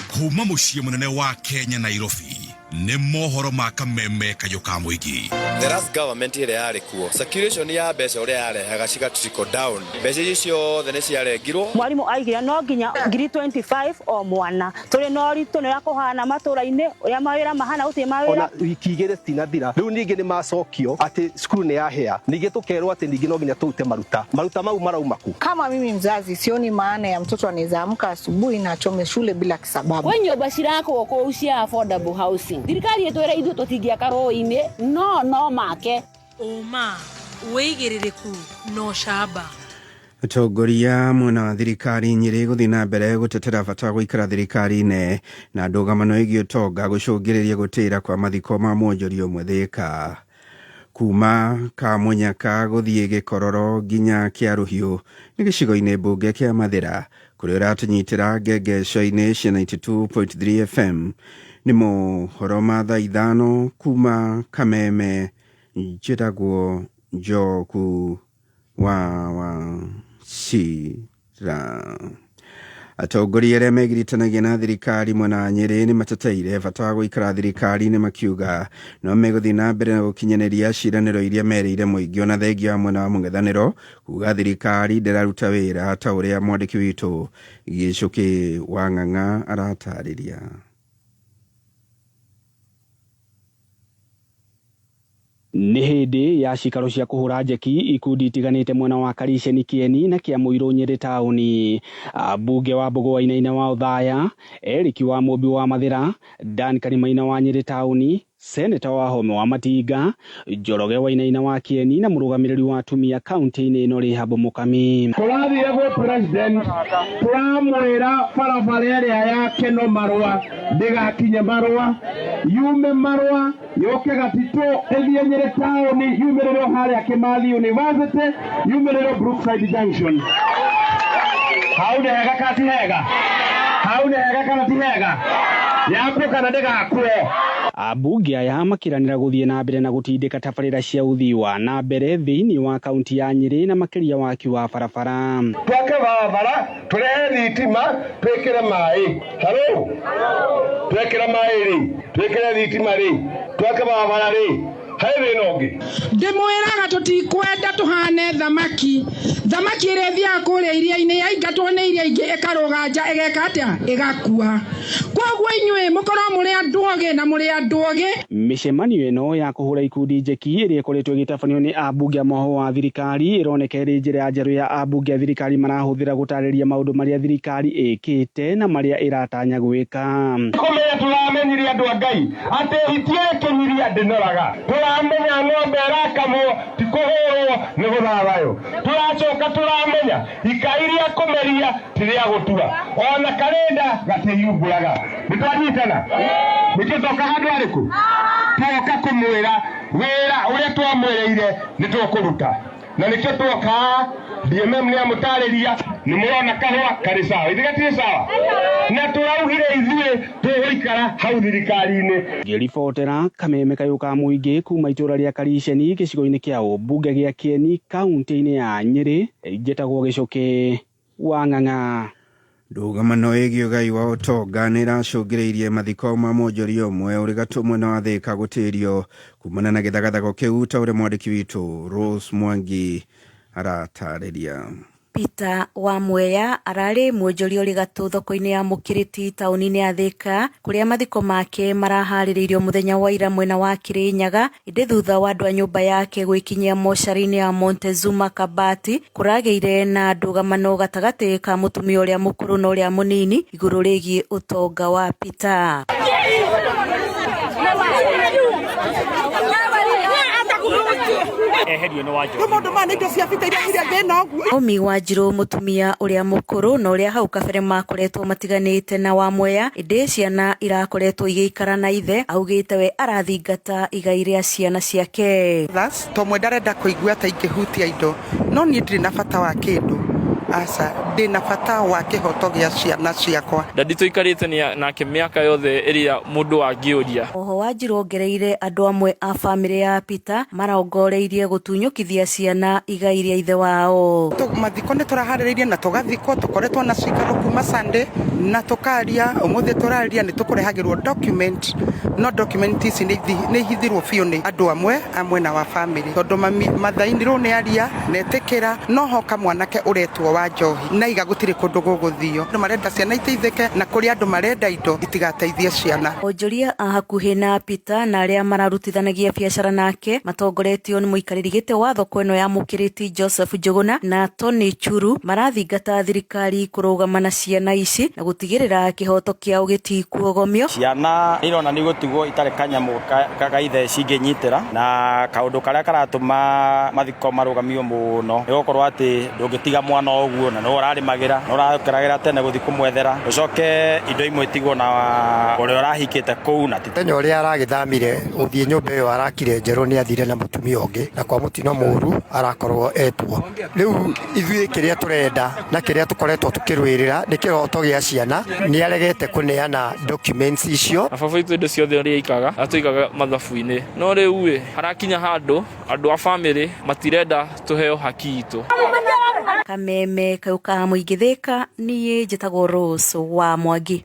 Kuma mũciĩ mũnene wa Kenya, Nairobi, nĩ mohoro ma kameme kayũ ka mũingĩ. The last government ĩrĩa yarĩ kuo, circulation ya mbeca ũrĩa yarehaga ciga trickle down, mbeca icio ciothe nĩ ciarengirwo. Mwarimũ aigire no nginya ngiri 25 o mwana. Tũrĩ na ũritũ nĩ ũrĩa kũhana matũra-inĩ, ũrĩa mawĩra mahana, gũtirĩ mawĩra. Ona wiki 2 citinathira, rĩu ningĩ nĩ macokio atĩ cukuru nĩ yahĩa, ningĩ tũkerwo atĩ ningĩ no nginya tũrute maruta. Maruta mau marauma kũ? Kama mimi mzazi sioni maana ya mtoto anaweza amka asubuhi na achome shule bila kisababu. Kwĩ nyũmba cirakwo kũu cia affordable housing, thirikari ĩtwĩre ithuĩ tũtingĩaka rũĩ-inĩ, no no make. Ũma, wĩigĩrĩrĩku na ũcamba. Atongoria mwena wa thirikari Nyĩrĩ gũthiĩ na mbere gũtetera bata wa gũikara thirikari-inĩ na ndũgamano ĩgiĩ ũtonga gũcũngĩrĩria gũtĩra kwa mathiko ma mwonjoria ũmwe Thĩka. Kuma Kamunyaka gũthiĩ Gĩkororo nginya Kĩarũhiũ nĩ gĩcigo-inĩ mbunge kĩa Mathĩra, kũrĩa ũratũnyitĩra ngengeco-inĩ cia 92.3 FM. Nĩ mohoro ma thaa 5 kuma Kameme, njĩtagwo Njoku wa Wachira. Atongoria arĩa megiritanagia na thirikari mwena wa Nyĩrĩ nĩ mateteire bata wa gũikara thirikari-inĩ, makiuga no megũthiĩ na mbere na gũkinyanĩria ciĩranĩro iria merĩire mũingĩ, ona thengia wa mwena wa mũng'ethanĩro kuga thirikari ndĩraruta wĩra, ta ũrĩa mwandĩki witũ Gĩcũkĩ wa Ng'ang'a aratarĩria. Nĩ hĩndĩ ya cikaro cia kũhũra njeki ikundi itiganĩte mwena wa Kariceni Kĩeni na kĩa Mũirũ Nyĩrĩ taũni. Ambunge wa Mbũgũ Wainaina wa Othaya, Eric wa Mũmbi wa Mathĩra, Dan Karimaina wa Nyĩrĩ taũni, Seneta wa Home wa Matinga, Njoroge Wainaina wa Kĩeni na mũrũgamĩrĩri wa atumia kaunti-inĩ ĩno Rĩhabu Mũkami. Tũrathire gwĩ president, tũramwĩra barabara ĩrĩa ya Keno Marũa ndĩgakinye Marũa, yume Marũa yũke Gatitũ, ĩthiĩ Nyĩrĩ taũni, yumĩrĩrwo harĩa Kĩmathi University, yumĩrĩrwo Brookside Junction. Hau nĩ hega kana ti hega? Hau nĩ hega kana ti hega? Yakwo kana ndĩgakwo? Ambunge aya makiranĩra gũthiĩ na mbere na gũtindĩka tabarĩra cia ũthii wa na mbere thĩinĩ wa kaunti ya Nyĩrĩ na makĩria waki wa barabara. Twake barabara, tũrehe thitima, twĩkĩre maĩ. Halo? Twekĩre maĩ rĩ, twĩkĩre thitima rĩ, twake barabara rĩ, harĩ thĩna ũngĩ? Ndĩmwĩraga tũtikwenda tũhane thamaki. Thamaki ĩrĩa ĩthiaga kũrĩa iria-inĩ yaingatwo nĩ iria ingĩ ĩkarũga nja, ĩgeka atĩa? Ĩgakua. Koguo inyuĩ mũkorwo mũrĩ andũ ogĩ na mũrĩ andũ ogĩ. Mĩcemanio ĩno ya kũhũra ikundi njeki ĩrĩa ĩkoretwo ĩgĩtabanio nĩ ambunge a mwahũ wa thirikari ĩroneka ĩrĩ njĩra njerũ ya ambunge a thirikari marahũthĩra gũtarĩria maũndũ marĩa thirikari ĩkĩte na marĩa ĩratanya gwĩka. Kũmenya tũramenyire andũ a Ngai atĩ hiti ĩkĩnyiria ndĩnoraga, tũramenya ng'ombe ĩrakamwo ti kũhũrwo nĩ gũthathayo, tũracoka tũramenya ikai rĩa kũmeria ti rĩa gũtua, ona karĩnda gatĩyumbũraga. Nĩtwanyitana? Nĩkĩo toka handũ harĩkũ? Twoka kũmwĩra wĩra ũrĩa twamwĩrĩire nĩtũkũruta, na nĩkĩo twoka. DMM nĩ amũtarĩria, nĩ mũrona kahũa karĩ sawa, ithuĩ gatirĩ sawa, na tũraugire ithuĩ tũgũikara hau thirikari-inĩ. Ngĩribotera kameme kayũ ka mũingĩ kuma itũra rĩa Kariceni gĩcigo-inĩ kĩa ũmbunge gĩa Kĩeni kaunti-inĩ ya Nyĩrĩ, njĩtagwo Gĩcũkĩ wa Ng'ang'a. Ndũgamano ĩgiĩ ũgai wa ũtonga nĩ ĩracũngĩrĩirie mathiko ma mwonjoria ũmwe ũrĩ gatũ mwena wa Thĩka gũtĩrio kumana na gĩthagathago kĩu, ta ũrĩa mwandĩki witũ Rose Mwangi aratarĩria. Peter wa Mwea ararĩ mwonjoria ũrĩ gatũ thoko-inĩ ya Mũkĩrĩti taũni-inĩ ya Thĩka, kũrĩa mathiko make maraharĩrĩirio mũthenya wa ira mwena wa Kĩrĩnyaga, ĩndĩ thutha wa andũ a nyũmba yake gwĩkinyia mocarĩ-inĩ ya Montezuma Kabati, kũragĩire na ndũgamano gatagatĩ ka mũtumia ũrĩa mũkũrũ na ũrĩa mũnini igũrũ rĩgiĩ ũtonga wa Peter. Naomi Wanjiru mũtumia ũrĩa mũkũrũ na ũrĩa hau kabere makoretwo matiganĩte na Wamwea, ĩndĩ ciana irakoretwo igĩikara na ithe, augĩte we arathingata igai rĩa ciana ciake. Tomwe ndarenda kũigua ta ingĩhutia indo, no niĩ ndirĩ na bata wa kĩndũ. Aca, Ndĩna bata wa kĩhoto gĩa ciana ciakwa. Dadi tũikarĩte nake mĩaka yothe ĩrĩa mũndũ angĩũria. Oho Wanjiru ongereire andũ amwe a famĩlĩ ya Peter marongoreirie gũtunyũkithia ciana igai rĩa ithe wao. Mathiko nĩ tũraharĩrĩirie na tũgathikwo, tũkoretwo na cikaro kuma Sunday na tũkaria, ũmũthĩ tũraria nĩ tũkũrehagĩrwo document, no document ici nĩ ihithirwo biũ nĩ andũ amwe a mwena wa famĩlĩ, tondũ mami mathainirwo nĩ aria na etĩkĩra, no hoka mwanake ũretwo wa njohi na iga gũtirĩ kũndũ gũgũthio. Andũ marenda ciana iteithĩke na kũrĩ andũ marenda indo itigateithie ciana. Onjoria a hakuhĩ na Peter na arĩa mararutithanagia biacara nake matongoretio nĩ mũikarĩri gĩtĩ wa thoko ĩno ya Mũkĩrĩti Joseph Njũgũna na Tony Churu marathingata thirikari kũrũgama na ciana ici na gũtigĩrĩra kĩhoto kĩao gĩtikuogomio. Ciana irona nĩ gũtigwo itarĩ kanyamũ ka ithe cingĩnyitĩra, na kaũndũ karĩa karatũma mathiko marũgamio mũno nĩ gũkorwo atĩ ndũngĩtiga mwana ũguo na no ũrarĩmagĩra, no ũrakeragĩra tene gũthiĩ kũmwethera, ũcoke indo imwe itigwo na ũrĩa ũrahikĩte kũu na ti Mũthenya ũrĩa aragĩthamire gũthiĩ nyũmba ĩyo arakire njerũ nĩ athire na mũtumia ũngĩ, na kwa mũtino mũru arakorwo etwo. Rĩu ithuĩ kĩrĩa tũrenda na kĩrĩa tũkoretwo tũkĩrũĩrĩra nĩ kĩroto gĩa ciana. Nĩ aregete kũneana documents icio. Na baba witũ indo ciothe ũrĩa aikaga atũigaga mathabu-inĩ, no rĩu ĩ harakinya handũ andũ a famĩlĩ matirenda tũheo haki itũ. Kameme kau ka mũingĩ Thĩka, niĩ njĩtagwo Rose wa Mwangi.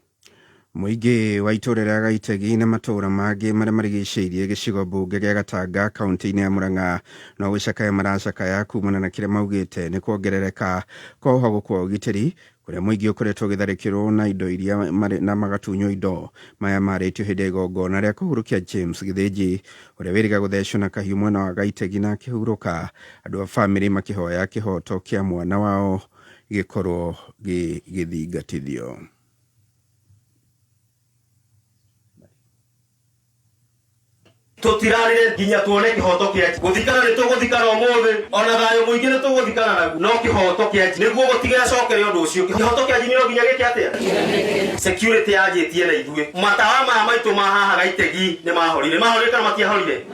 Mũingĩ wa itũũra rĩa Gaitegi na matũũra mangĩ marĩa marigicĩirie gĩcigo mbunge gĩa Gatanga kaunti-inĩ ya Murang'a no gũcakaya maracakaya kumana na kĩrĩa maugĩte nĩ kuongerereka kwa ũhagũku wa ũgitĩri kũrĩa mũingĩ ũkoretwo ũgĩtharĩkĩrwo na indo iria na magatunywo indo. Maya marĩtio hĩndĩ ya igongona rĩa kũhurũkia James Gĩthĩnji ũrĩa wĩrĩga gũthecwo na kahiũ mwena wa Gaitegi na akĩhurũka, andũ a famĩlĩ makĩhoya kĩhoto kĩa mwana wao gĩkorwo gĩgĩthingatithio. Tũtirarire nginya tuone kĩhoto kĩa gũthikana nĩ tũgũthikana ũmũthĩ, ona thayũ mũingĩ nĩ tũgũthikana naguo, no kĩhoto kĩa nĩguo gũtigacokere ũndũ ũcio. Kĩhoto kĩa no nginya gĩke atĩa? Security yanjĩtie na ithuĩ matawa maya maitũ ma haha Gaitegi nĩ mahorire, mahorire kana matiahorire?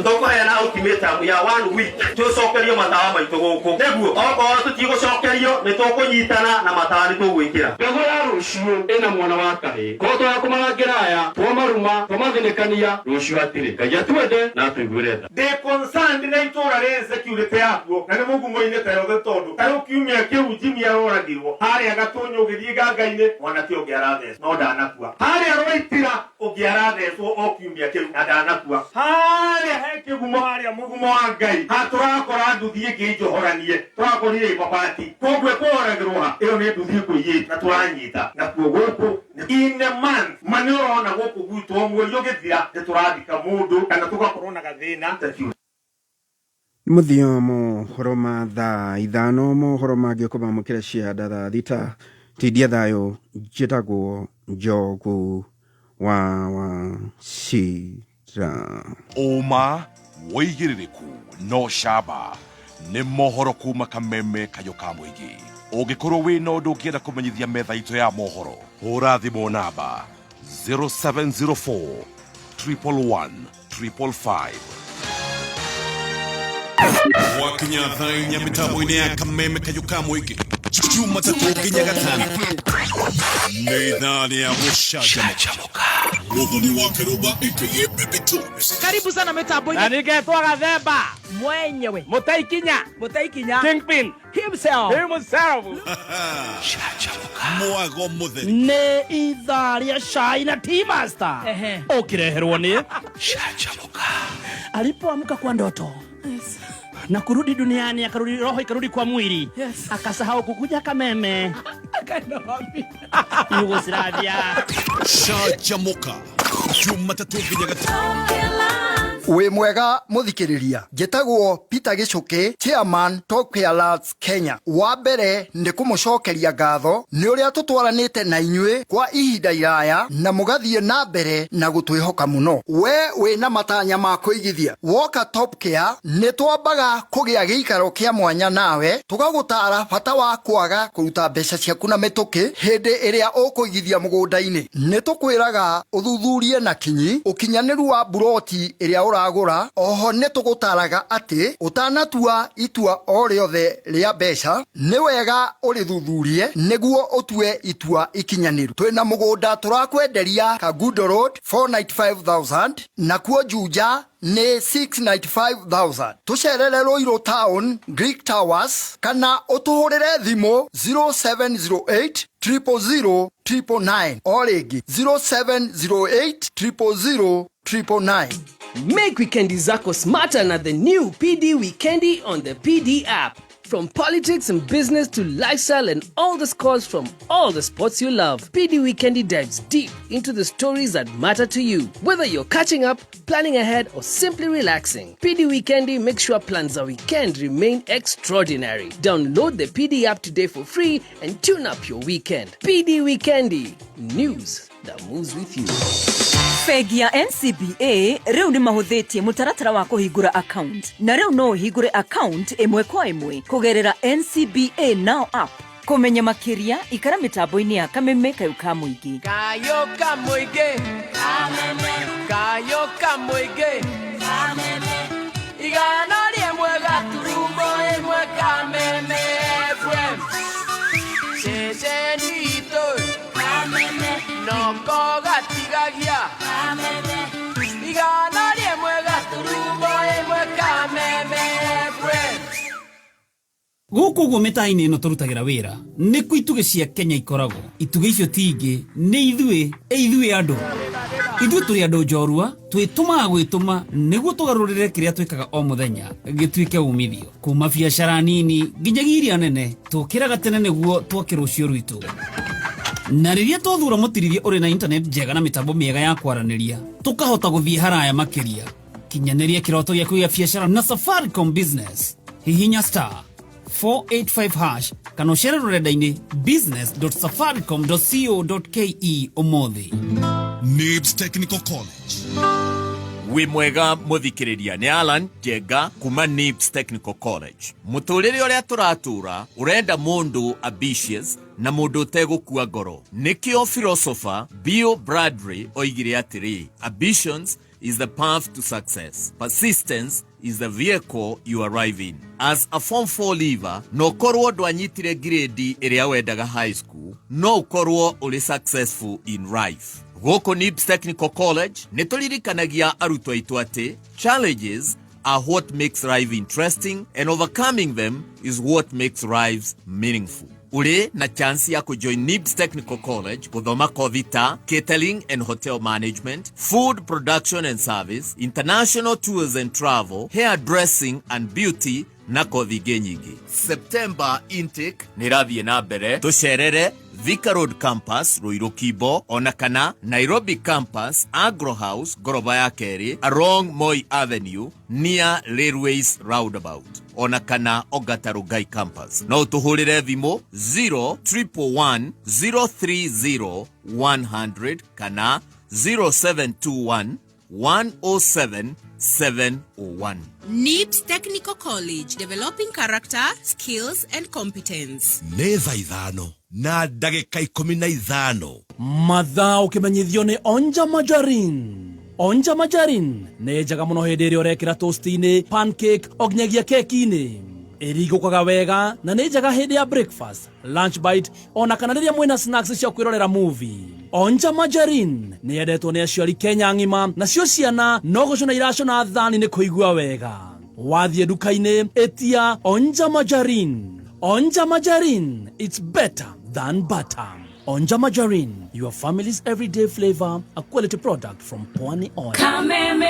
Tũkũheana ultimatum ya 1 week tũcokerio matawa maitũ gũkũ, nĩguo okorwo tũtigũcokerio nĩ tũkũnyitana na matawa nĩ tũgwĩkĩra. Mbegũ ya rũciũ ĩna mwana wa kahĩĩ, korwo twakũmarangĩra aya twamaruma twamathinĩkania rũciũ atirĩ Ngai atwende na atũiguĩre tha. Ndĩ concerned na itũũra rĩrĩ security yakuo na nĩ mũgumo-inĩ ta yothe, tondũ ta rĩu kiumia kĩu Jimmy aroragirwo harĩa Gatũnyũ ũgĩthiĩ nganga-inĩ, mwanake ũngĩ arathecwo no ndanakua, harĩa Rwaitira ũngĩ arathecwo o kiumia kĩu na ndanakua, harĩa he kĩgumo harĩa mũgumo wa Ngai hatũrakora nduthi ĩngĩ njohoranie tũrakorire ĩ mabati, koguo ĩkũhoragĩrwo ha ĩyo nĩ nduthi ĩkũiyĩte na tũranyita nakuo gũkũ in a month ma nĩ ũrona gũkũ gwitũ o mweri ũgĩthira nĩ tũrathika mũndũ kana tũgakorwo na gathĩna. Mũthia mohoro ma thaa 5, mohoro mangĩ ũkũmamũkĩra cia thaa 6. Tindia thayũ, njĩtagwo Njogu wa Wachira. Ũma wĩigĩrĩrĩku no camba nĩ mohoro kuma Kameme kayũ ka mũingĩ. Ũngĩkorwo wĩna ũndũ ũngĩenda kũmenyithia metha itũ ya mohoro, hũra thimũ namba 0704 111 555. Gwakinya thaa 4 mĩtambo-inĩ ya Kameme kayũ ka mũingĩ, Jumatatũ nginya Gatano nĩ ithaa rĩa gũcanjamũka. Mũthoni wa Kĩrũmba aka Baby Tones. Karibu sana mitambo-inĩ. Na ningetwo Gathemba mwenyewe, Mũtaikinya, Mũtaikinya Kingpin himself, himself. Mwago mũtheri nĩ ithaa rĩa cai na tea master ũkĩreherwo nĩ alipoamka kwa ndoto na kurudi duniani, akarudi roho ikarudi kwa mwili, akasahau kukuja Kameme. Akaenda wapi? Yugoslavia. Canjamũka Jumatatũ nginya Gatano. Wĩ mwega mũthikĩrĩria, njĩtagwo Peter Gĩcũkĩ, chairman Top Care Lads Kenya. Wa mbere nĩ kũmũcokeria ngatho nĩ ũrĩa tũtwaranĩte na inyuĩ kwa ihinda iraya na mũgathiĩ na mbere na gũtwĩhoka mũno. We wĩna matanya ma kũigithia, woka Top Care nĩ twambaga kũgĩa gĩikaro kĩa mwanya nawe, tũgagũtara bata wa kwaga kũruta mbeca ciaku na mĩtũkĩ hĩndĩ ĩrĩa ũkũigithia mũgũnda-inĩ. Nĩ tũkwĩraga ũthuthurie na kinyi ũkinyanĩru wa mburoti ĩrĩa ũra Ũragũra. Oho nĩ tũgũtaraga atĩ ũtanatua itua o rĩothe rĩa mbeca, nĩ wega ũrĩthuthurie nĩguo ũtue itua ikinyanĩru. Twĩna mũgũnda tũrakwenderia Kangundo Road 495,000, nakuo Juja nĩ 695,000. Tũcerere Ruiru Town, Greek Towers, kana ũtũhũrĩre thimũ 0708 000 999. O rĩngĩ, 0708 000 999. Make wikendi zako smarter na the new PD Wikendi on the PD app. From politics and business to lifestyle and all the scores from all the sports you love, PD Wikendi dives deep into the stories that matter to you. Whether you're catching up, planning ahead, or simply relaxing, PD Wikendi makes sure plans a weekend remain extraordinary. Download the PD app today for free and tune up your weekend. PD Wikendi, news that moves with you. Bengi ya NCBA rĩu nĩ mahũthĩtie mũtaratara wa kũhingũra account, na rĩu no ũhingũre account ĩmwe kwa ĩmwe kũgerera NCBA Now app. Kũmenya makĩria, ikara mĩtambo-inĩ ya Kameme Kayũ ka Mũingĩ. Kayo Kamũingĩ, Kayo Kamũingĩ, 101.1 Kameme FM, ceceni itũ noko gatigagia, 101.1 Kameme FM. Gũkũ ũguo mĩtaa-inĩ ĩno tũrutagĩra wĩra nĩkuo itugĩ cia Kenya ikoragwo. Itugĩ icio ti ingĩ, nĩ ithuĩ, ĩ ithuĩ andũ. Ithuĩ tũrĩ andũ njorua, twĩtũmaga gwĩtũma nĩguo tũgarũrĩre kĩrĩa twĩkaga o mũthenya gĩtuĩke umithio. Kuma biacara nini nginyagia iria nene, tũkĩraga tene nĩguo twake rũciũ rwitũ. Na rĩrĩa twathura mũtirithia ũrĩ na internet njega na mĩtambo mĩega ya kwaranĩria, tũkahota gũthiĩ haraya makĩria. Kinyanĩria kĩroto gĩa kũiga biacara na Safaricom Business. Hihinya star 485 hash kana ũcere rũrenda-inĩ business.safaricom.co.ke ũmũthĩ. NIBS Technical College. Wĩ mwega mũthikĩrĩria, nĩ Alan Njenga kuma NIBS Technical College. Mũtũrĩre ũrĩa tũratũra ũrenda mũndũ ambitious na mũndũ ũtegũkua ngoro. Nĩkĩo philosopher Bill Bradley oigire atĩrĩ, "Ambitions is the path to success. Persistence is the vehicle you arrive in." As a form 4 leaver, no korwo ndwanyitire grade ĩrĩa wendaga high school, no ũkorwo ũrĩ successful in life. Gũkũ NIBS Technical College nĩ tũririkanagia arutwo aitũ atĩ challenges are what makes life interesting and overcoming them is what makes lives meaningful. Ũrĩ na chance ya kũjoin NIBS Technical College gũthoma kothi ta catering and hotel management, food production and service, international tours and travel, hair dressing and beauty na kothi ingĩ nyingĩ. September intake nĩ ĩrathiĩ na mbere. Tũcerere Thika Road Campus, Ruiru Kimbo, ona kana Nairobi Campus, Agro House, ngoroba ya kerĩ, along Moi Avenue, near Railways Roundabout, ona kana Ongata Rongai Campus. No ũtũhũrĩre thimũ 0111 030 100 kana 0721 107 701. NIBS Technical College, developing character, skills, and competence. Nĩ thaa 5:15. Mathaa ũkĩmenyithio nĩ Onja Majarin. Onja Majarin nĩ njega mũno hĩndĩ ĩrĩa ũrekĩra toast-inĩ, pancake o nginyagia keki-inĩ. Ĩringũkaga wega na nĩ njega hĩndĩ ya breakfast, lunch bite, ona kana rĩrĩa mwĩna snacks cia kwĩrorera movie. Onja Majarin nĩ yendetwo nĩ aciari Kenya ng'ima, nacio ciana no gũcũna iracũna thani nĩ kũigua wega. Wathiĩ nduka-inĩ, ĩtia Onja Majarin. Onja Majarin, it's better than butter. Onja Majarin, your family's everyday flavor, a quality product from Pwani Oil. Kameme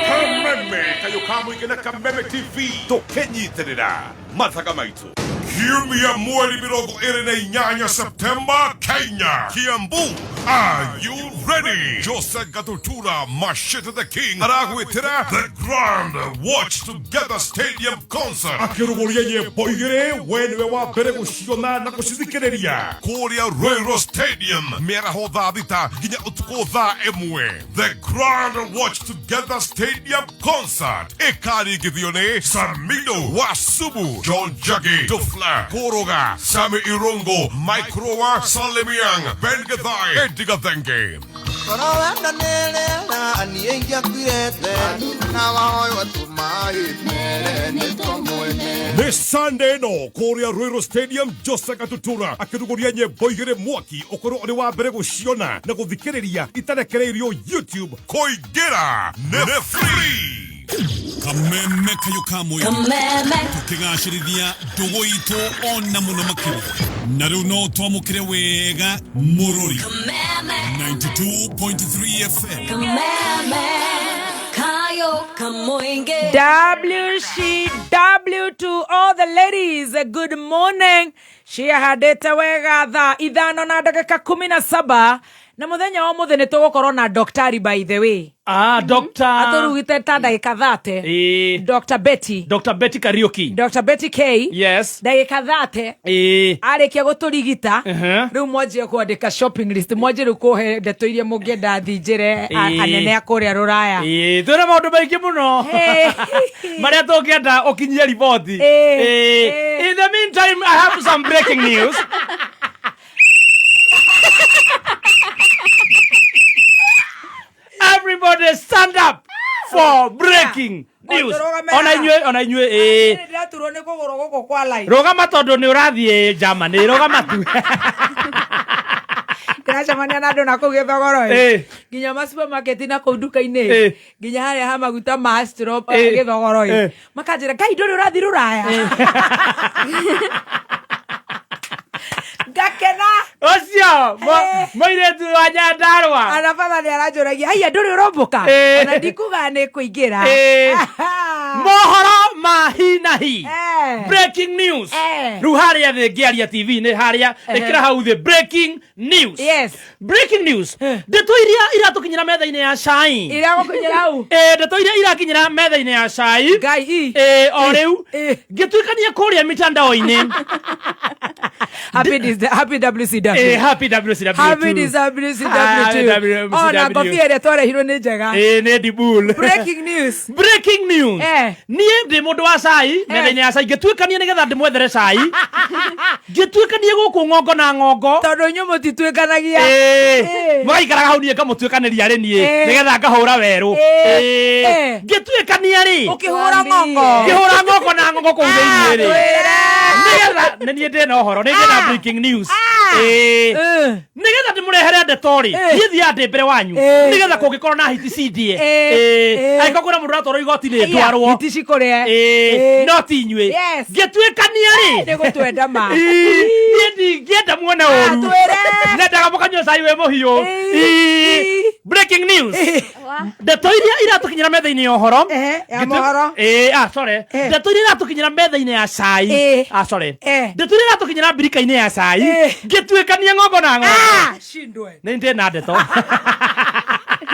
Kayũ ka Mũingĩ na Kameme TV tũkĩnyitĩrĩra mathaga maitũ. Kiumia mweri 28 Septemba, Kenya, Kiambu. Are you ready? Jose Gatutura Machete the King aragwĩtĩra The Grand Watch Together Stadium Concert, akĩrugũria nyĩmbo igĩrĩ we nĩwe wa mbere gũciona na gũcithikĩrĩria kũrĩa Ruiru Stadium, mĩaraho thaa 6 nginya ũtukũ thaa 1. The Grand Watch Together Stadium Concert ĩkaringithio nĩ Samido Wasubu, John Jagi, Dufla Koroga, Sami Irungo, Mike Rowa, Salimiang, Ben Gathai, Eddie Gathenge. Korwo wendo nĩ rĩera niĩ ingĩakuire tene na wahoywo tũmaĩ mere nĩ tũmwene. Nĩ Sunday ĩno kũrĩa Ruiru Stadium Jose Gatutura akĩrugũria nyĩmbo igĩrĩ mwaki ũkorwo ũrĩ wa mbere gũciona na gũthikĩrĩria itarekereirio YouTube kũingĩra nĩ free. Kameme kayo ka mũingĩ. Kameme. Tũkĩgacĩrithia ndũgũ itũ ona mũno makĩria na rĩu no twamũkĩre wega mũrũri. Kameme. 92.3 FM. Kameme. Kayo Kamoinge. WCW to all the ladies, good morning. Ciahandĩte wega thaa 5:17 na mũthenya wa mũthĩ nĩ tũgũkorwo na daktari, by the way. Ah, Dr. Atũrugĩte ta ndagĩka 30. Dr. Betty. Dr. Betty Kariuki. Dr. Betty K. Yes. Ndagĩka 30. Arĩkia gũtũrigita rĩu mwanjie kwandĩka shopping list, mwanjie rĩu kũhe ndeto iria mũngĩenda thinjĩre anene a kũrĩa rũraya. Ĩĩ, twĩna maũndũ maingĩ mũno marĩa tũngĩenda ũkinyie riboti. Ĩĩ. In the meantime, I have some breaking news. Everybody stand up for breaking news. Tũrũgame Ona haha. inyuĩ, ona inyuĩ, ĩĩ. Ndĩraturwo nĩ kũgũrũ gũkũ kwa line. Rũgama tondũ nĩ ũrathiĩ Germany, rũgama tu. Ndĩracemania na andũ na kũu gĩthogoro Ĩ. Nginya ma supermarket na kũu nduka-inĩ Ĩ. nginya harĩa ha maguta ma straw Ĩ. gĩthogoro Ĩ. Makanjĩra ngai ndũrĩ ũrathiĩ rũraya, ngakena. Ũcio mũirĩtu wa Nyandarũa. Ana batha nĩ aranjũragia haiya ndũrĩ ũrombũka, ona ndikuga nĩ kũingĩra. Mohoro ma hi na hi, breaking news. Rĩu harĩa thĩ ngĩaria TV-inĩ harĩa ĩkĩra hau thĩ breaking news. Yes. Breaking news, ndeto iria iratũkinyĩra metha-inĩ ya cai. Iragũkinyĩra hau. Ĩ, ndeto iria irakinyĩra metha-inĩ ya cai. Ngai. Ĩ, o rĩu ngĩtuĩkania kũrĩa mitandao-inĩ. Happy WCW. Ĩ, happy WCW Happy too. WCW Happy too. WCW. Ona ngobia ĩrĩa twarehirwo nĩ njega. Ĩ, nĩ Dibul. Breaking news. Breaking news. Niĩ ndĩ mũndũ wa cai metha-inĩ ya cai, ngĩtuĩkania nĩgetha ndĩmwethere cai, ngĩtuĩkania gũkũ ng'ongo na ng'ongo. Tondũ inyuĩ mũtituĩkanagia. Ĩ, mũgaikaraga hau, niĩ ngamũtuĩkanĩria rĩ niĩ nĩgetha ngahũra werũ. Ĩ, ngĩtuĩkania rĩ. Ũkĩhũra ng'ongo. Ngĩhũra ng'ongo na ng'ongo kũu thĩinĩ rĩ, nĩgetha nĩ niĩ ndĩna ũhoro, nĩ ndĩna breaking news. Ĩ, nĩgetha ndĩmũrehere ndeto rĩ, niĩ thiaga ndĩ mbere wanyu nĩgetha kũngĩkorwo na hiti cindie. Ĩ, angĩkorwo kwĩna mũndũ ũratwarwo igoti-inĩ ndwarwo. Hiti cikũrĩe. Ĩ, no ti inyuĩ. Yes. Ngĩtuĩkania rĩ. Nĩ gũtwenda ma. Ĩ, niĩ ndingĩenda muone ũru, nendaga mũkanyua cai wĩ mũhiũ. Ĩ, breaking news, ndeto iria iratũkinyĩra metha-inĩ ya ũhoro ya mohoro. Ĩ, ah, sorry, ndeto iria iratũkinyĩra metha-inĩ ya cai, ah, sorry, ndeto iria iratũkinyĩra mbirika-inĩ ya cai, ngĩtuĩkania ng'ongo na ng'ongo. Shindwe. Nĩ ndĩ na ndeto.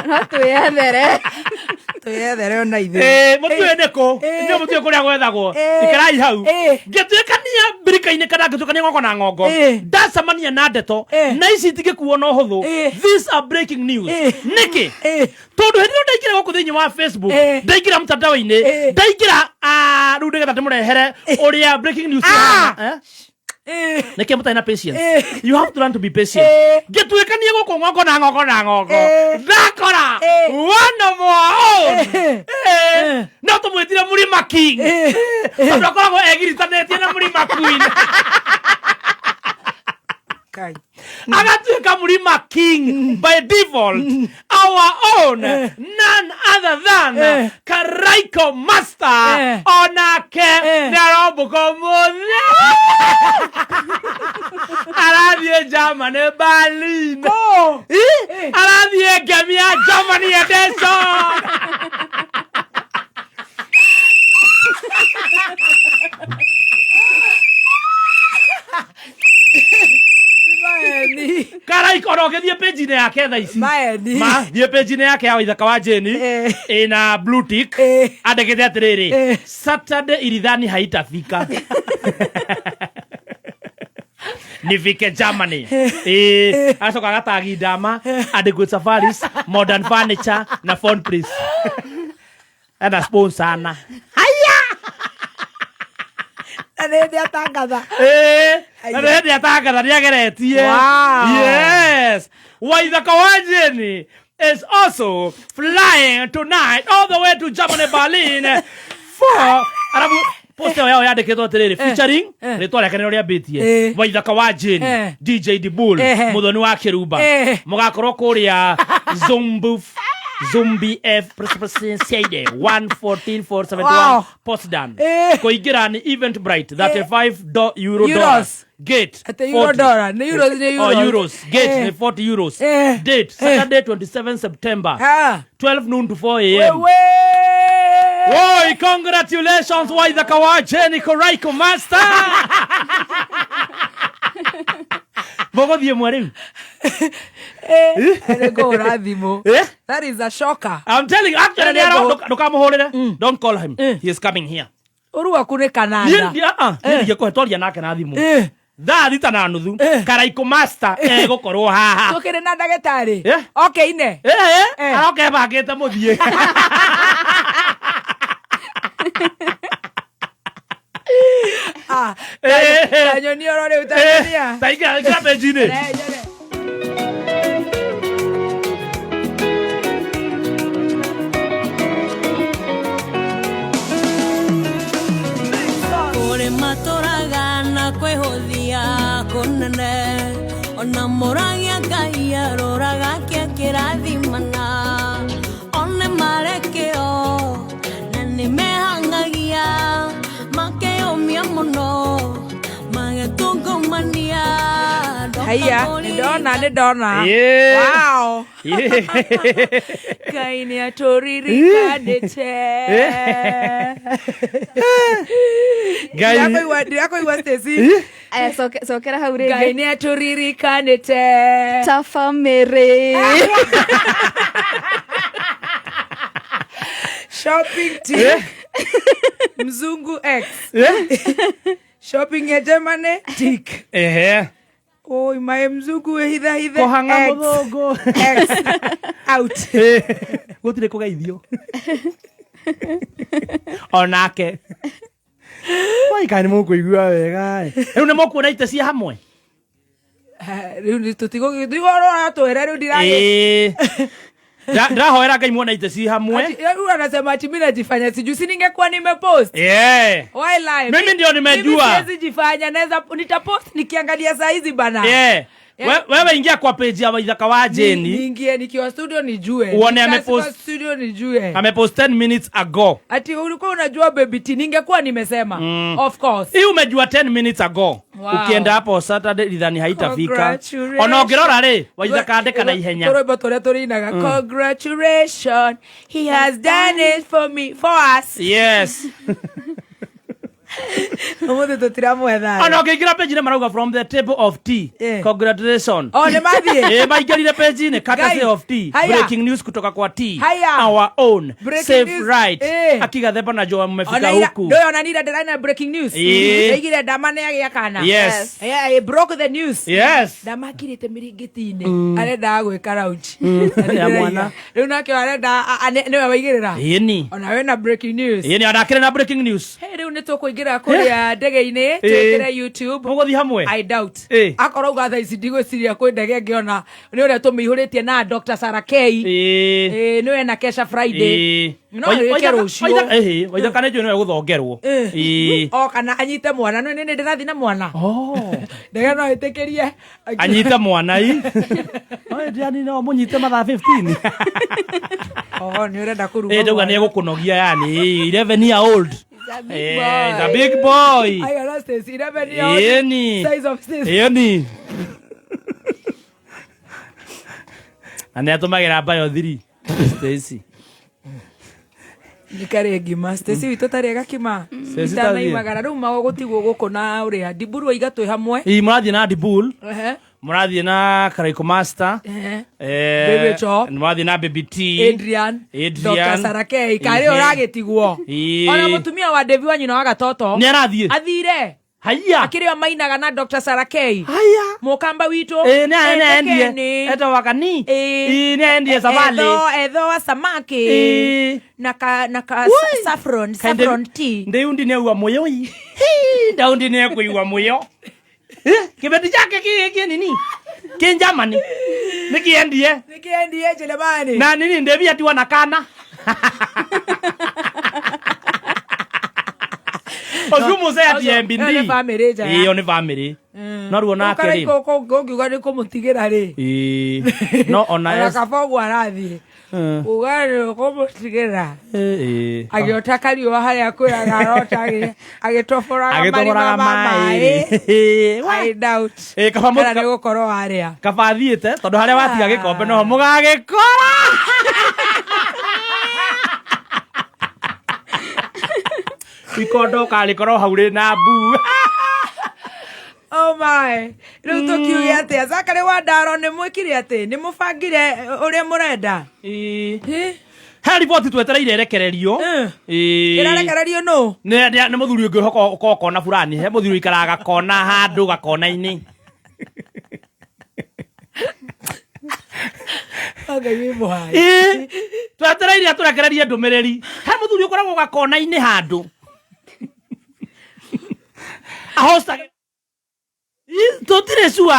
No twĩyethere. Twĩyethere ona ithuĩ. Ĩ, mũtiũĩ nĩ kũ, inyuĩ mũtiũĩ kũrĩa gwethagwo, ikarai hau. Ngĩtuĩkania mbirika-inĩ kana ngĩtuĩkania ng'ongo na ng'ongo, ndacemania na ndeto na ici itingĩkuo na ũhũthũ. These are breaking news. Nĩkĩ? Tondũ hĩndĩ ĩrĩa ndaingĩra gũkũ thĩinĩ wa Facebook, ndaingĩra mtandao-inĩ, ndaingĩra, ah, rĩu nĩgetha ndĩmũrehere ũrĩa breaking news ĩhana, eh? Nĩkĩ mũtarĩ na patience? You have to learn to be patient. Ngĩtuĩkania gũkũ ng'ongo na ng'ongo na ng'ongo, ndakora one of our own. No tũmwĩtire Mũrima King tondũ akoragwo egiritanĩtie na Mũrima Queen, agatuĩka Mũrima King by default. Our own, none other than Karaiko Master, onake nĩ arombũka ũmũthĩ, arathiĩ Germany, Berlin. Ĩ, arathiĩ ngemia Germany edition. Karaiko, ona ũngĩthiĩ page-inĩ yake thaa ici, ma thiĩ page-inĩ yake ya Waithaka wa Jane ĩna blue tick, andĩkĩte atĩrĩrĩ, "Saturday ilidhani haitafika nifike Germany." Ĩ, acoka agatagi Dama, Adequate Safaris, Modern Furniture na Phone Place ena sponsor na Na nĩ hĩndĩ atangatha. Ĩ, na nĩ hĩndĩ atangatha nĩ ageretie. Wow. Yes, Waithaka wa Jane. is also flying tonight all the way to Germany, Berlin for arabu post ĩyo yao yandĩkĩtwo atĩrĩrĩ featuring rĩtwa rĩake nĩrĩo rĩambĩtie Waithaka wa Jane, DJ Dibul, Muthoni wa Kĩrumba, mũgakorwo kũrĩa Zumbuf Zumbi F Presidency 114471 Potsdam. Kũingĩra nĩ Eventbrite 35 euro Euros. dollars. Gate Ate euro 40. dollar, nĩ euros, nĩ Oh, euros. euros. Gate nĩ 40 euros. Date Saturday 27 September 12 noon to 4 a.m. Woi, congratulations Waithaka wa Jane Koraiko Master. Mũgũthiĩ mwe rĩu. Nĩ ngũhũra thimũ. Eh? That is a shocker. I'm telling you, actually, Nĩ ngũ- ndũkamũhũrĩre. Don't call him. He is coming here. Ũru waku nĩ Niĩ kananda. niĩ ndingĩkũhe twaria nake na thimũ. Thaa thita na nuthu Karaiko Master egũkorwo haha. Tũkĩrĩ na ndagĩtarĩ. Okay ine. Aroka ebangĩte mũthiĩ. Ah, ta nyonia oro rĩu, ta nyonia. Ta ingĩra ingĩra page-inĩ. Kũrĩ matũraga na kwĩhũthia kũnene ona mũragia Ngai aroraga kĩa kĩrathimana one marĩ kĩo na nĩmehang'agia makeyũmia mũno magetungumania. Haiya, nĩ ndona, nĩ ndona. Yeah. Wow. Ngai nĩ atũririkanĩte. Ngai- Ndirakũigua Stacy. Aya, cokera hau rĩngĩ. Ngai nĩ atũririkanĩte. Ta bamĩrĩ. Shopping tick. Mzungu X. Shopping ya Germany tick. Ehe. Oi, mae mzungu wĩhithahithe. Kũhang'a X. mũthũngũ. X. Out. Gũtirĩ kũgeithio. Onake. Wai, kana nĩ mũkũigua wega ĩ. Rĩu nĩ mũkuona itĩ cia hamwe. Rĩu nĩ tũtigũrora twĩre rĩu ndiragĩ. Ĩĩ. Ndĩrahoera Ngai muone itĩ ci hamwe. Rĩu anasema ati mimi najifanya sijui, si ningekuwa nimepost. Yeah. Why lie? Mimi ndio nimejua. Mimi siwezi jifanya, naweza nitapost nikiangalia saa hizi bana. Yeah. Wewe ingia kwa page ya Waithaka wa Jane. Niingie nikiwa studio nijue. Uone Nikiwa amepost- studio nijue. Amepost 10 minutes ago. Ati ulikuwa unajua baby T, ningekuwa nimesema. Of course. Hii umejua 10 minutes ago. Wow. Ukienda hapo Saturday lidhani haitafika. Congratulations. Ona ũngĩrora rĩ, Waithaka andĩka na ihenya. Tũrwĩmbo tũrĩa tũrĩinaga. Congratulations. He has done it for me, for us. Yes. Ũmũthĩ tũtiramwetha. Ona ũngĩingĩra page-inĩ marauga from the table of tea. Congratulations. Oh, nĩ mathiĩ? Eh, maingĩrire page-inĩ courtesy Ngai. of tea. Haya. Breaking news kutoka kwa tea. Haya. Our own. Breaking Safe news. right. Akigathemba na Joa mmefika Ona ira- huku. ndũĩ ona nira ndĩraina breaking news. Ndaigire Ndama nĩ agĩa kana. Yes. Yeah, he broke the news. Yes. Ndama akirĩte mĩringĩti-inĩ. Arendaga gwĩka launch. Ya mwana. Rĩu nake arenda nĩwe waigĩrĩra. Ĩni. Ona wĩna breaking news. Ĩni onakĩrĩ na breaking news. Hey, rĩu nĩ tũkũingĩra kũrĩa ndege-inĩ twĩkĩre YouTube. Mũgũthiĩ hamwe? I doubt. Akorwo uga thaa ici ndigwĩciria kwĩ ndege ngĩona nĩ ũrĩa tũmĩihũrĩtie na Dr. Sarah K. Nĩwe na Kesha Friday. No ĩke rũciũ. Waithaka nĩ njũĩ nĩwe gũthongerwo. Ĩĩ. O kana anyite mwana no nĩ ndĩrathiĩ na mwana. Ndege no ĩtĩkĩrie. Anyite mwana i. Oi, no mũnyite mathaa 15. Oh, nĩ ũrenda kũruga. Eh, ndauga nĩ egũkũnogia yani 11 year old. Eh, he's a big boy. I got Stacy, 11 year old. Ĩni. Size of Stacy. Ĩni. Na nĩ atũmagĩra bayo 3. Stacy. Nĩkarĩ ngima. Stacy witũ tarĩ gakima. Stacy tarĩ. Itanaimagara rĩu mago gũtigwo gũkũ na ũrĩa. Ndiburu aiga twĩ hamwe. Ĩ mũrathiĩ na Dibul. Ehe. Mũrathiĩ na Karaiko Master. Ehe. Eh, Baby Chop. mũrathiĩ na Baby T. Adrian. Adrian. Dr. Sarah K. Karĩ Ehe. ũragĩtigwo. Ĩĩ. Ona mũtumia wa Devi wa nyina wa Gatoto. Nĩ arathiĩ? Athire. Haiya. Akĩrĩ o mainaga na Dr. Sarah K. Haiya. Mũkamba witũ. Ĩĩ, nĩ aendie. Etekeni. Etagwo Kani. Ĩĩ. Ĩĩ, nĩ aendie Savali. Etho wa samaki. Ĩĩ. Na ka na ka Ui. saffron, Kaĩ ndĩ- saffron tea. ndĩundi nĩ aigua mũyo ii. Hii, ndaundi nĩ ekũigua mũyo. Eh, kĩbeti chake kĩ nini? Kĩ Germany. Nĩkĩendie. Nĩkĩendie jamani. Na nini ndebia tiwa na kana. Ũcio mũzee ati MBD. Ĩyo nĩ bamĩrĩ njega. Ĩyo nĩ bamĩrĩ. No rĩu onake rĩ. Ũngiuga nĩ kũmũtigĩra rĩ. Ĩĩ. No ona Ona kaba ũguo arathiĩ. Uga nĩ kũmũtigĩra. Ĩĩ. Agĩota kariũa harĩa kwĩraga arota agĩtoboraga marima Agĩtoboraga ma maĩ. maĩ. I doubt. Ĩĩ, kaba Kana nĩ gũkorwo harĩa. Kaba athiĩte tondũ harĩa watiga gĩkombe noho mũgagĩkora. Ikondo ũkarĩkora o hau rĩ na mbuu. Oh my. Rĩu tũkiuge atĩa? Zakary Wandaro nĩ mwĩkire atĩ? Nĩ mũbangire ũrĩa mũrenda? He riboti twetereire ĩrekererio. Ĩĩ. Ĩrarekererio nũ? Nĩ nĩ mũthuri ũngĩ ũkoragwo kona fulani. He mũthuri ũikaraga gakona handũ gakona-inĩ. Ngai wĩ mũhai. Ĩĩ. Twetereire atũrekererie ndũmĩrĩri. He mũthuri ũkoragwo gakona-inĩ handũ. Ahostaga. Tũtirĩ sure.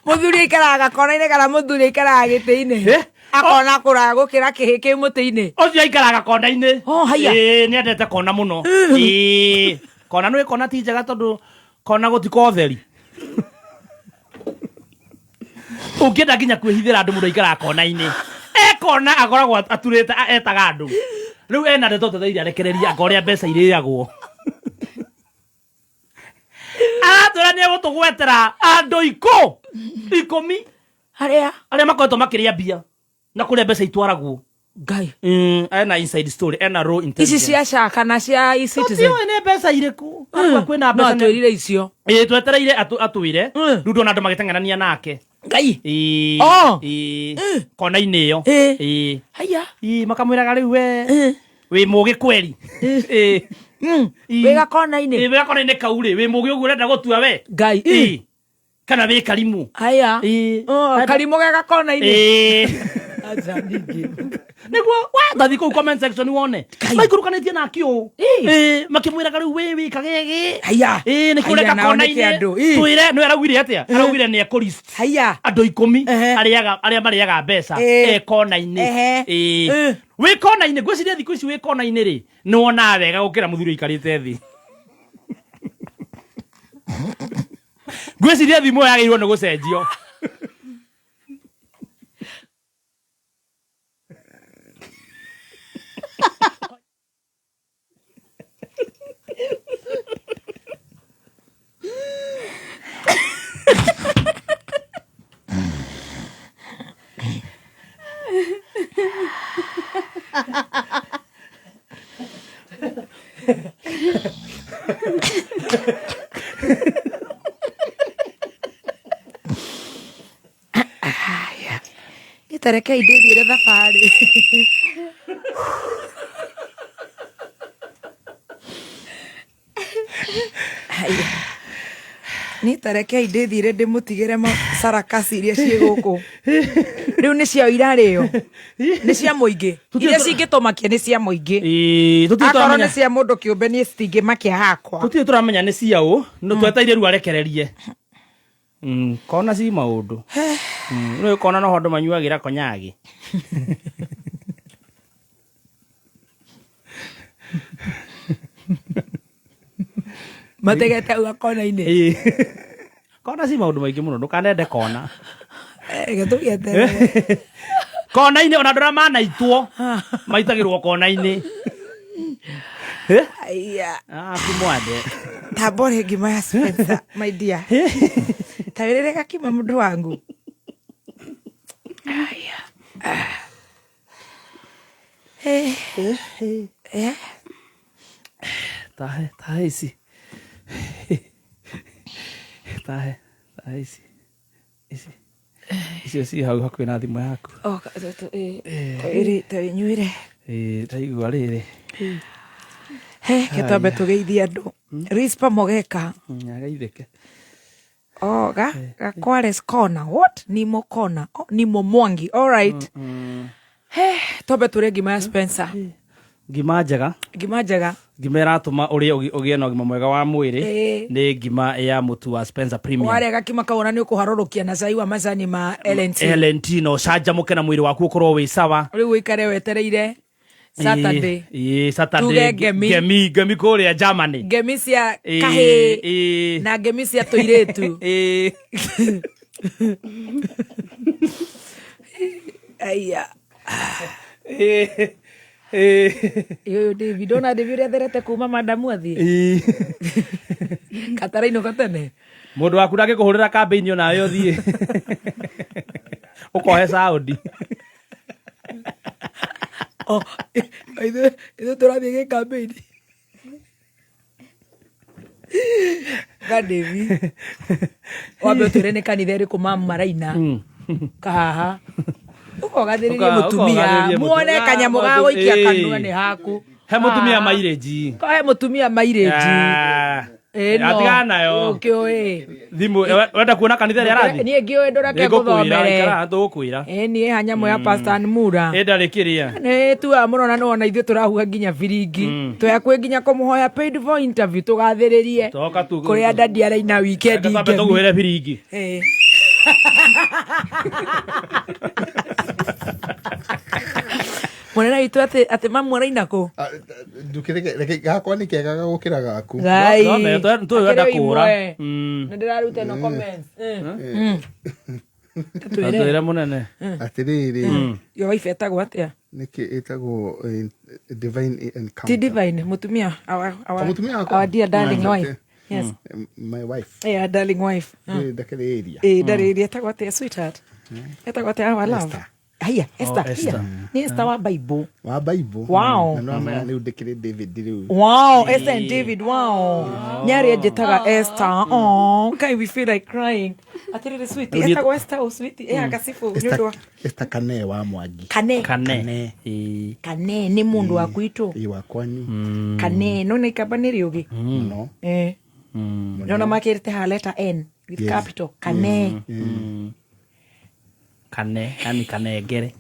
Mũthuri aikaraga gakona-inĩ kana mũthuri aikaraga gĩtĩ-inĩ? Akona kũraya gũkĩra kĩhĩ kĩ mũtĩ-inĩ. Ũcio aikaraga kona-inĩ. Oh, haiya. Ĩĩ, nĩ endete kona mũno. Ĩĩ. Kona nĩ kona ti njega tondũ kona gũtiko ũtheri. Ũngĩenda nginya kwĩhithĩra andũ mũndũ aikaraga kona-inĩ. E kona akoragwo aturĩte etaga andũ. Rĩu ena ndeto twetereire arekererie anga ũrĩa mbeca irĩagwo. Aratwĩra nĩ egũtũgwetera andũ 10 arĩa arĩa makoretwo makĩrĩa mbia na kũrĩa mbeca itwaragwo. Ngai. Ena inside story, ena raw Ici intelligence. cia SHA kana cia eCitizen? Tũtiũĩ nĩ mbeca irĩkũ. Arauga kwĩna No mbeca nĩ- atwĩrire icio. Ĩĩ twetereire atwĩre. Rĩu ndona andũ magĩteng'erania nake. Ngai. Ĩĩ. Oh. Ĩĩ. Kona-inĩ ĩyo. Ĩĩ. Haiya. Ĩĩ makamwĩraga rĩu we wĩ mũgĩ kweri. Ĩĩ. Wĩ gakona-inĩ. Ĩĩ wĩ gakona-inĩ kau rĩ wĩ mũgĩ ũguo ũrenda gũtua we. Ngai. Ĩĩ. Kana wĩ karimũ. Haiya. Ĩĩ. Oh, karimũ ge gakona-inĩ. Ĩĩ. Aca ningĩ. Nĩguo wathathi kũu comment section wone maikũrũkanĩtie nake ũũ Ĩĩ, makĩmwĩraga rĩu wĩ wĩ kagege Haiya. Ĩĩ, nĩkĩo Haiya, ũreka nao nĩkĩ kona-inĩ andũ? Ĩĩ. twĩre nĩwe araugire atĩa araugire nĩ ekũ Haiya. andũ 10 arĩaga arĩa marĩaga mbeca Ĩĩ. e kona-inĩ Ehe. Ĩĩ. Wĩ kona-inĩ ngwĩciria thikũ ici wĩ kona-inĩ rĩ nĩ wonaga wega gũkĩra mũthuri ũikarĩte thĩ ngwĩciria thimũ ĩyo yagĩrĩirwo nĩ gũcenjio. Gĩtarekei ndĩthiĩre thabarĩ. Haiya. Niĩ tarekei ndĩthiĩre ndĩmũtigĩre sarakasi iria ciĩ gũkũ. Rĩu nĩ ciao irarĩo. Nĩ cia mũingĩ. Iria cingĩtũmakia nĩ cia mũingĩ. Tũtirĩ Akorwo tũramenya nĩ cia mũndũ kĩũmbe niĩ citingĩmakia hakwa. Tũtirĩ tũramenya nĩ cia ũ no twetereire rĩu arekererie. Kona ci maũndũ. Rĩu kona noho andũ manyuagĩra konyagi. Mategete hau gakona-inĩ. Ĩĩ. Kona ci maũndũ maingĩ mũno ndũkanende kona. Reke tũgĩeterere. Kona-inĩ ona andũ arĩa manaitwo maitagĩrwo kona-inĩ. Haiya. Aku mwande. Tamba ũrĩe ngima ya Spencer, my dear. Ta wĩrĩre gakima mũndũ wangu. Haiya. Eh. Eh. Tahe, tahe ici. Tahe, tahe ici. Ici. Icio ci hau hakuhĩ na thimũ yaku. Oh, ta wĩnyuĩre. Ĩĩ, ndaigua rĩrĩ. He, ke twambe tũgeithie andũ. Rispa Mogeka. Ageithĩke. Oh, ga, Gakwales corner. What? Nimo corner. Oh, Nimo Mwangi. All right. He, twambe tũrĩe ngima ya Spencer. Ngima njega. Ngima njega. Ngima ĩratũma ũrĩe ũgĩe na ũgima mwega wa mwĩrĩ. Nĩ ngima ya mũtu wa Spencer Premium. Warĩa gakima kau ona nĩ ũkũharũrũkia na cai wa macani ma LNT. LNT na ũcanjamũke na mwĩrĩ waku ũkorwo wĩ sawa. Rĩu ũikare wetereire Saturday. Ĩĩ, Saturday. Tuge ngemi. Ngemi, ngemi kũrĩa Germany. Ngemi cia kahĩĩ na ngemi cia tũirĩtu. Aya. Ũyũ David, ona David ũrĩa atherete kuma madamu athiĩ. Katarainũka tene. Mũndũ waku ndangĩkũhũrĩra kambĩini onawe ũthiĩ. Ũkohe saũndi. Oh, ithuĩ tũrathiĩ gĩ campaign. Ga David. Wambe ũtwĩre nĩ kanitha ĩrĩkũ mamu maraina. Kahaha. Ũkogathĩrĩrie mũtumia. Ũkogathĩrĩrie Muone mũtumia. kanyamũ ga gũikia kanua nĩ haku. He mũtumia mairĩnji. He mũtumia mairĩnji. Ah. Atigana nayo. Ũkĩũĩ. Thimũ, wenda kuona kanitha ĩrĩa arathiĩ? Niĩ ngĩũĩ ndũreke Nĩngũkwĩra, ngũthomere. ikara tũgũkwĩra. Ĩ niĩ ha nyamũ ya Pastor Mura. Ĩ ndarĩ kĩrĩa. Nĩ tuaga mũno na nĩwona ithuĩ tũrahuha nginya biringi. Twĩ nginya kũmũhoya paid for interview tũgathĩrĩrie. Toka tu. Kũrĩa dadi araina weekend Reke twambe ngemi. tũguhĩre biringi. Ĩ. Mũnene witũ atĩ mamu araina kũ? Ndũkĩreke gakwa nĩ kega gũkĩra gaku. Ngai. No, no, tũyũ wenda Akĩrĩ kũra. imwe. Nĩ ndĩraruta ĩno comments. Twĩre. Atwĩre mũnene. Atĩrĩrĩ. Your wife etagwo atĩa? Nĩkĩ ĩtagwo divine encounter. Ti divine, mũtumia. O mũtumia wakwa? Our dear darling wife. Yes. My wife. Yeah, darling wife. Ndakĩrĩ area. Ĩ ndarĩ area etagwo atĩa sweetheart? Etagwo atĩa our love? Haiya, Esther. Oh, Esther. Haiya. Nĩ Esther wa Bible. Wa Bible. Wow. Na no amenya rĩu ndĩkĩrĩ David rĩu. Wow, Esther and David, wow. Nyari anjĩtaga Esther. Oh, kai we feel like crying. Atĩrĩrĩ sweetie, Rĩu niĩ- etagwo Esther o sweetie, ĩ gacibũ nĩ ũndũ wa Esther Kane wa Mwangi. Kane. Kane. Kane nĩ mũndũ wa gwitũ. Ĩ wa kwanyu. Kane, no nĩ ikamba nĩ rĩũgĩ. Mũno. Eh. Nona makĩrĩte ha letter N with Yes. capital. Kane. Kane, yani kanengere.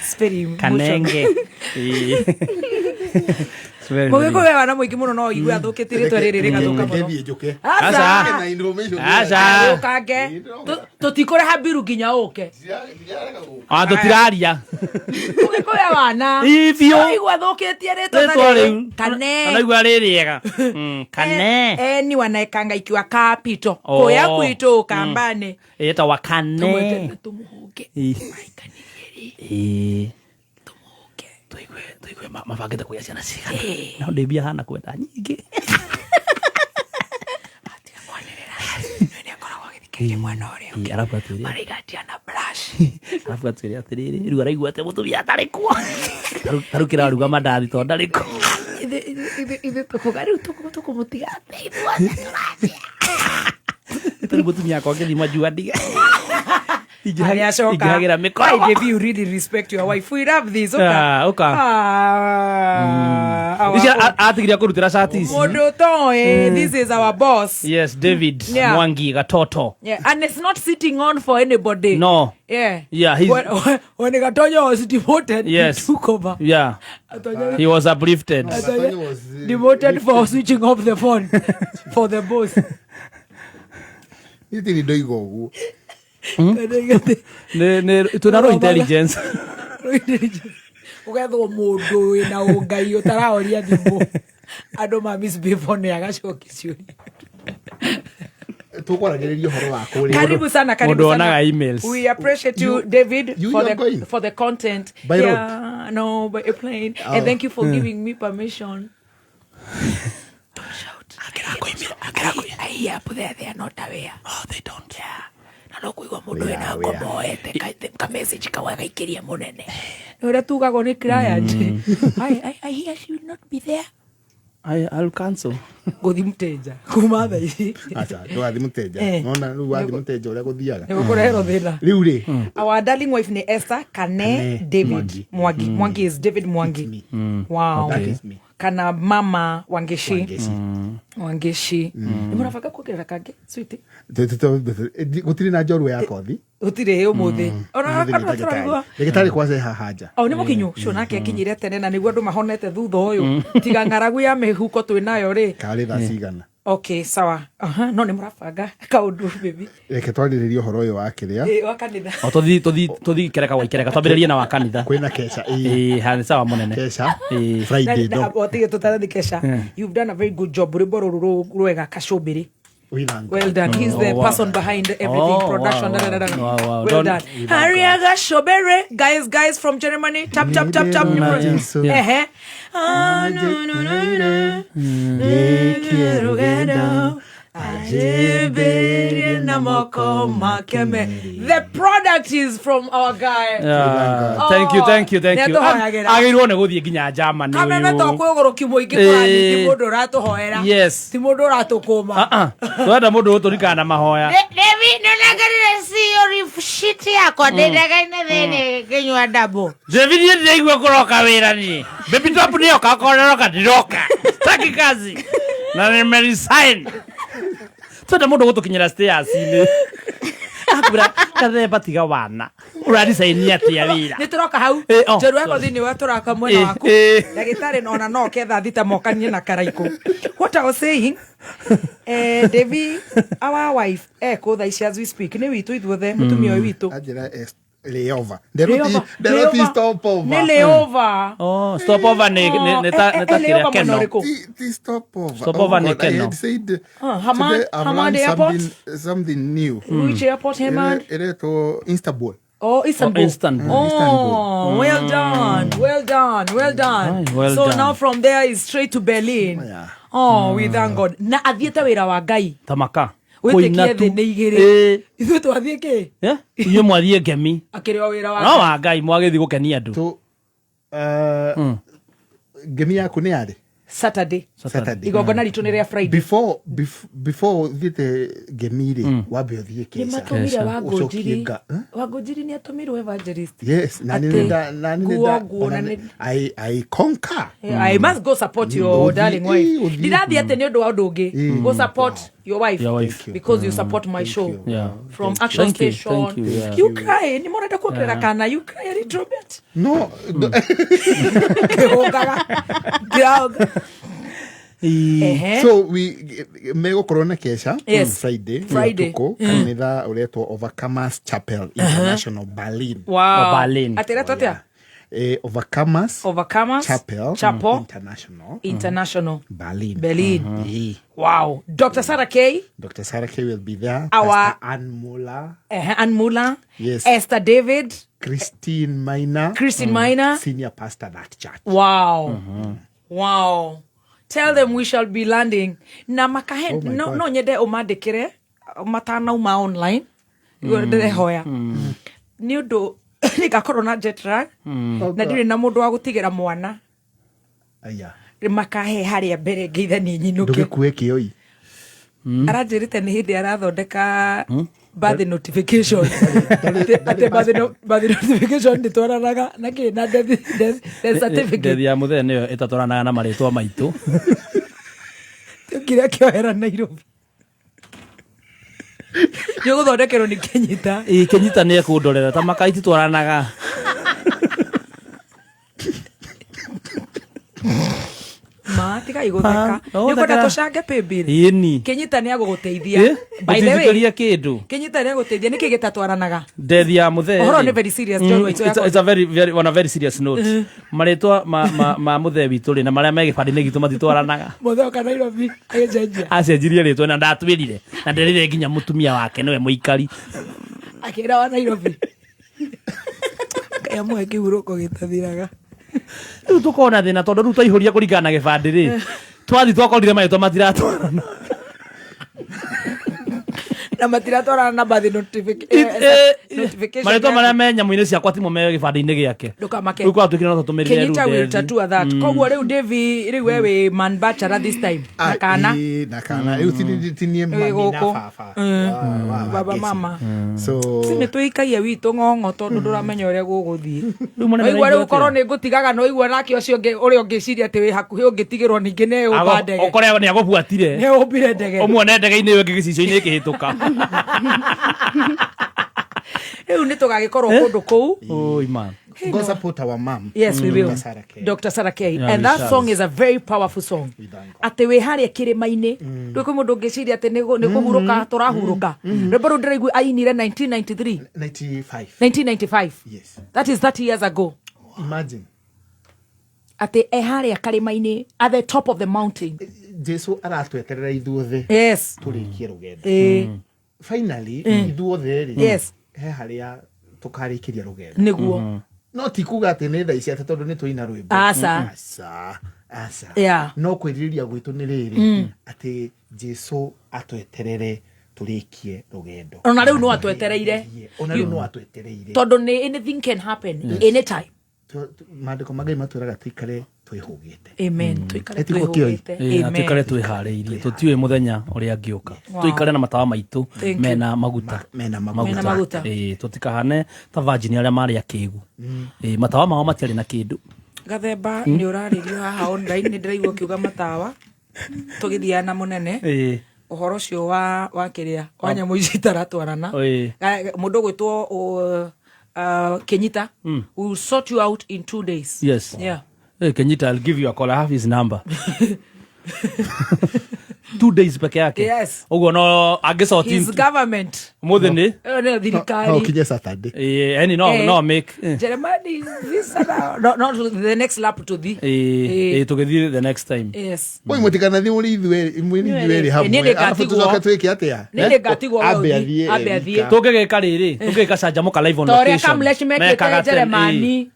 It's very emotional. Kanenge. Ĩ. It's very, very- Mũgĩkũyũ wana mũingĩ mũno no ũigue athũkĩtie rĩtwa rĩrĩ rĩgathũka mũno. Thiĩ njũke. Aca. Na information. Aca. Ũkange. Tũtikũrĩha mbiru nginya ũke. Ah, tũtiraria. Mũgĩkũyũ wana. Ĩ, biũ. Ũigua athũkĩtie rĩtwa na Rĩtwa rĩrĩ. rĩu. Kane. Anaigua rĩ rĩega. Kane. Eni wanaekanga ikiwa capital. Oh. Kũya gwitũ kambani. Ĩtagwa kane. Tũmwĩte tũmũhũnge. Ĩ. Ĩ. Tũigue mabangĩte kũgĩa ciana cigana. No ndĩmbia hana kwenda nyingĩ. Mwana ũrĩa Ĩ, arabu atwĩre. Maraiga na brush. Arabu atwĩre atĩrĩrĩ, rĩu araigua atĩ mũtumia atarĩ kuo. Tarĩu kĩraruga mandathi tondũ ndarĩ kuo. Ithuĩ tũkuga rĩu tũkũmũtiga atĩa ithuothe tũrathiĩ. Tarĩu mũtumia akwa ngĩthima njua ndige. Nĩacoka. Ingĩhagĩra mĩkorogo. I give you really respect your wife. We love this. Ũka. Ah, ũka. Ah, our Ici atigire kũrutĩra cati ici. Mũndũ ũtoĩ, this is our boss. Yes, David Yeah. Mwangi Gatoto. Yeah, and it's not sitting on for anybody. No. Yeah. Yeah, he's- When Gatonya was demoted, Yes. he took over. Yeah. Gatonya- He was uplifted. Gatonya demoted for switching off the phone for the boss. Niĩ ndirĩ ndoiga ũguo. Twĩna raw intelligence. Ũgethwo mũndũ wĩna ũngai ũtarahoria thimũ andũ ma misbehave nĩ agacokia ciũria. Tũkwaragĩrĩria ũhoro wa kũrĩa. Karibu sana, karibu Mũndũ sana. wonaga emails. We appreciate you, David, you for are the going? for the content. By road? yeah, no, by airplane. Oh. And thank you for Yeah. giving me permission. Don't shout. I hear up there they are not aware. Oh, they don't. Yeah. Na no kuigua mũndũ wĩna ngombo oete ka message kau agaikĩria mũnene. Nĩ ũrĩa tugagwo nĩ client. I hear she will not be there. I'll cancel. Gũthi mũtenja kuma thaa ici. Aca, ndũgathiĩ mũtenja. Eh. Nona rĩu wathiĩ mũtenja ũrĩa gũthiaga. Nĩ gũkũreherwo thĩna. Rĩu rĩ, Our darling wife ni Esther Kane Kane David Mwangi. Mwangi. Mwangi is David Mwangi. Wow. That is me. Kana mama Wangeshi. Wangeshi. Wangeshi. Nĩ mũrabanga kuongerera kangĩ sweetie? Gũtirĩ na njorua ya kothi. Gũtirĩ ũmũthĩ. Ona Ũmũthĩ nĩ ona ndagĩtarĩ. tũraigua. Ndagĩtarĩ kwaca haha nja. O nĩ mũkinyu ũcio nake akinyire tene na nĩguo andũ mahonete thutha ũyũ tiga ng'aragu ya mĩhuko twĩ nayo rĩ. Karĩ thaa cigana. Okay, sawa. Aha, no nĩ mũrabanga kaũndũ baby. Reke twarĩrĩrie ũhoro ũyũ wa kĩrĩa. Ĩ, wa kanitha. O tũthi tũthi tũthi kereka gwa ikereka twambĩrĩrie na wa kanitha. Kwĩna kesha. Ĩĩ, ha nĩ sawa mũnene. Kesha. Ĩĩ. Friday Na- na- otige tũtarathi kesha. You've done a very good job. Rwĩmbo rũrũ rwega kacũmbĩrĩ. We thank Well done. He's the Oh, wow. person behind everything, Oh, production. wow, da, da, da, da. wow, wow. Well Don't- done. Hariaga Shobere. Guys, guys from Germany. Tap, tap, tap, tap. Yeah. Ehe. Ah, no, no, no, no. Ndekie Rugendo. Ajeberie na moko makeme. The product is from our guy. Yeah. Thank you, thank you, thank you. Nĩatũhoyagĩra. Agĩrĩirwo nĩ gũthiĩ nginya Germany Kameme ũyũ. to kwĩ ũgũrũki mũingĩ kũrathiĩ, ti Eh. mũndũ ũratũhoera Yes. ti mũndũ ũratũkũma Ah, ah. Twenda mũndũ ũtũrikana na mahoya. Devi nĩũnengerire CEO shit yakwa ndĩndagaine thĩinĩ ngĩnyua ndabo. David niĩ ndĩraigua kũroka wĩra niĩ. Baby top nĩoka okorwo nĩroka ndiroka. Sitaki kazi. Na nimeresign. Twenda mũndũ gũtũkinyĩra stairs-inĩ. Akwĩra kathemba tiga wana. Ũraricaini atĩa wĩra? nä tå roka hau Eh, oh, njeru eko sorry. thä inä wa tå raka mwena Eh, waku eh. ndagätarä ona no ketha thita mokanie na karaikå what I was saying eh, Devi our wife ekå tha ici as we speak nä witå ithuothe må tumia å yå witå Anjĩra layover. Nderoti nderoti stop over. nä layover Oh, stop over nĩ nĩ- nĩ ta nĩ ta Eh, eh, kĩrĩa layover mwena keno. ũrĩkũ? Ti stop over. Stop over Oh nĩ God, I Keno. had said Ah, Hamad- today I've Hamad learned Airport? something new. Which airport, Hamad? Iretwo Istanbul. Oh, Istanbul. Oh, Istanbul. Oh, well done. Well done. Well done. Aye, well so done. now from there is straight to Berlin. Oh, we thank God. Na athiĩte wĩra wa Ngai. Tamaka. Kũina Wĩtĩkie tu. thĩ nĩ igĩrĩ. Eh. Ithuĩ twathiĩ kĩ? Eh? Inyuĩ mwathiĩ ngemi. Akĩrĩ o wĩra wa No wa Ngai mwagĩthiĩ gũkenia andũ. So, ngemi yaku nĩ yarĩ? Saturday. Saturday. Igongona ritũ nĩ rĩa Friday. Before before ũthiĩte ngemi rĩ, wambe ũthiĩ Nĩ kesha. matũmire Ũcokie Wangũnjiri. nga- Eh? Wangũnjiri nĩ atũmirwo evangelist. Yes, na nĩ Atĩ nda na nĩ nguo nda nguo ona na nĩ- nĩ- I conquer. I must go support your Ũthiĩ- darling wife. eh, ũthiĩ. Ndirathiĩ atĩ nĩ ũndũ wa ũndũ ũngĩ. Mm. Go support your wife. Your wife. Because you support my show. Yeah. From Action Thank you, Station. thank you, yeah. You cry. Nĩ mũrenda kuongerera kana. You cry a little bit. No. Ngĩhũngaga. Ngĩhũnga. Ehe. So we megũkorwo na kesha Yes. Friday Friday. ũtukũ kanitha ũretwo Overcomers Chapel International Berlin. Wow. Oh, Berlin. Atĩ ĩretwo atĩa? Overcomers Overcomers Chapel Chapel International International Berlin. Berlin. Eh, Wow. Dr. Sarah K. Dr. Sarah K will be there. Our- Pastor Ann Muller, Ann Muller. Yes. Esther David. Christine Miner, Christine Miner. senior pastor that church. Wow. Wow. Tell them we shall be landing. Na makahe Oh my no, God. no nyende ũmandĩkĩre matanauma online. Mm. Ndĩrehoya. Nĩ ũndũ nĩngakorwo na jet lag na ndirĩ na mũndũ wa gũtigĩra mwana. Aya. Makahe harĩa mbere ngeithanie nyinũke. Ndũgĩkue kĩoi. Aranjĩrĩte nĩ hĩndĩ arathondeka birth notification. Atĩ birth notification ndĩtwaranaga na kĩ na death certificate. Ndethi ya mũthee nĩyo ĩtatwaranaga na marĩtwa maitũ. Kĩrĩa kĩohera Nairobi. Nĩ ũgũthondekerwo nĩ Kenyita. Ĩ Kenyita nĩ ekũndorera tamaka ititwaranaga. Ma tigai gũtheka. Ah, no, Nĩ ũkwenda thekera. tũcange paybill. Ĩni. Kenyita nĩ agũgũteithia. By the way, Gũtithikĩria kĩndũ. Kenyita nĩ agũteithia nĩkĩ gĩtatwaranaga. Ndethi ya mũthee. Ũhoro rĩ. nĩ very serious, John Waitũ yakwa. It's a very very on a very serious note. Marĩtwa ma mũthee witũ rĩ na marĩa me gĩbandĩ-inĩ gitũ matitwaranaga. Mũthee oka Nairobi agĩcenjia. Acenjirie rĩtwa na ndatwĩrire na nderire nginya mũtumia wake nĩwe mũikari. Akĩra wa Nairobi. Ngai amũhe kĩhurũko gĩtathiraga. Rĩu tũkona thĩna tondũ rĩu twaihũria kũringana na gĩbandĩ rĩ. Twathi twakorire marĩtwa matiratwarana. Na matiratwarana na birth notification. Notification Marĩtwa yaku. marĩa me nyamũ-inĩ ciakwa timo me gĩbandĩ-inĩ gĩake. Ndũkamake. Rĩu kwatuĩkire no tũtũmĩrire Kenyita will Rudethi. tattoo that. Koguo rĩu Davy, rĩu we wĩ man bachelor this time na kana Ĩĩ, na kana rĩu ti niĩ Wĩ mami na gũkũ. baba. Baba Wa Kesi. mama. So Si nĩ tũikagia witũ ng'ong'o tondũ ndũramenya ũrĩa gũgũthiĩ. Rĩu mũnene Waigua nĩaigua rĩu korwo atĩa? nĩ ngũtigaga no igua nake ũcio ũngĩ ũrĩa ũngĩciria atĩ wĩ hakuhĩ ũngĩtigĩrwo ningĩ nĩ ũmba ndege. Ũkore nĩ agũbuatire. Nĩ ũmbire ndege. Ũmuone ndege-inĩ ĩyo ĩngĩ gĩcicio-inĩ ĩkĩhĩtũka. Rĩu nĩ tũgagĩkorwo kũndũ kũu. Oi man. Go support our mom. Yes, we will. Dr. Sarah K. Dr. Sarah K. Yeah, And we that shall. song is a very powerful song. Atĩ wĩ harĩa kĩrĩma-inĩ rĩu kwĩ mũndũ ũngĩciria atĩ nĩ kũhurũka tũrahurũka. Rwĩmbo rũu ndĩraigua ainire 1993. 95. 1995. Yes. That is 30 years ago. Imagine. Atĩ e harĩa karĩma-inĩ at the top of the mountain. Jesu aratweterera ithuothe. Yes. Tũrĩkie rũgendo. Ĩĩ. Finally Mm. ithuothe rĩ. Yes. He harĩa tũkarĩkĩria rũgendo. Nĩguo. No ti kuga atĩ nĩ thaa ici atĩ tondũ nĩ tũina rwĩmbo. Aca. Aca. Aca. Yeah. No kwĩrirĩria gwitũ nĩ rĩrĩ atĩ Jesu atweterere tũrĩkie rũgendo. Ona rĩu no atwetereire. Ona rĩu no atwetereire. Tondũ nĩ anything can happen Yes. anytime. Maandĩko ma Ngai matwĩraga tũikare twĩhũgĩte. Amen. Tũikare Etiguo kĩoi? twĩhũgĩte. Ĩĩ, na Amen. tũikare twĩharĩirie tũtiũĩ mũthenya ũrĩa angĩũka Wow. tũikare na matawa maitũ Thank you. mena maguta mena Mena maguta. Ĩĩ, tũtikahane ta virgin arĩa marĩ akĩgu. Ĩĩ, matawa mao matiarĩ na kĩndũ. Gathemba nĩ ũrarĩrio haha online nĩ ndĩraigua ũkiuga matawa tũgĩthiaga na mũnene Ĩĩ. ũhoro ũcio wa kĩrĩa wa nyamũ ici itaratwarana. Ĩĩ. Mũndũ ũgwĩtwo Kenyita we will sort you out in 2 days. Yes. Yeah. Hey, Kenyita, I'll give you a call. I have his number. 2 days peke yake. Yes. Ũguo no angĩcoti His government. ũmũthĩ nĩ Ĩyo nĩyo thirikari. No ũkinye Saturday. Ĩĩ, yani no Eh. no make eh. Jeremani visa na no, no, the next lap to thee. Ĩĩ, ĩĩ, tũgĩthiĩ the next time. Yes. Oi mũtikanathiĩ mũrĩ ithuerĩ mũrĩ ithuerĩ Niĩ hamwe nĩngatigwo. arabu tũcoke twĩke atĩa? Niĩ nĩngatigwo we Ambe ũthiĩ, athiĩ ambe e athiĩ. wika. Tũngĩgĩka rĩrĩ, tũngĩgĩka canjamũka live on Ta ũrĩa location. Kamlesh mekĩte Mekaga ten, ĩĩ. Jeremani.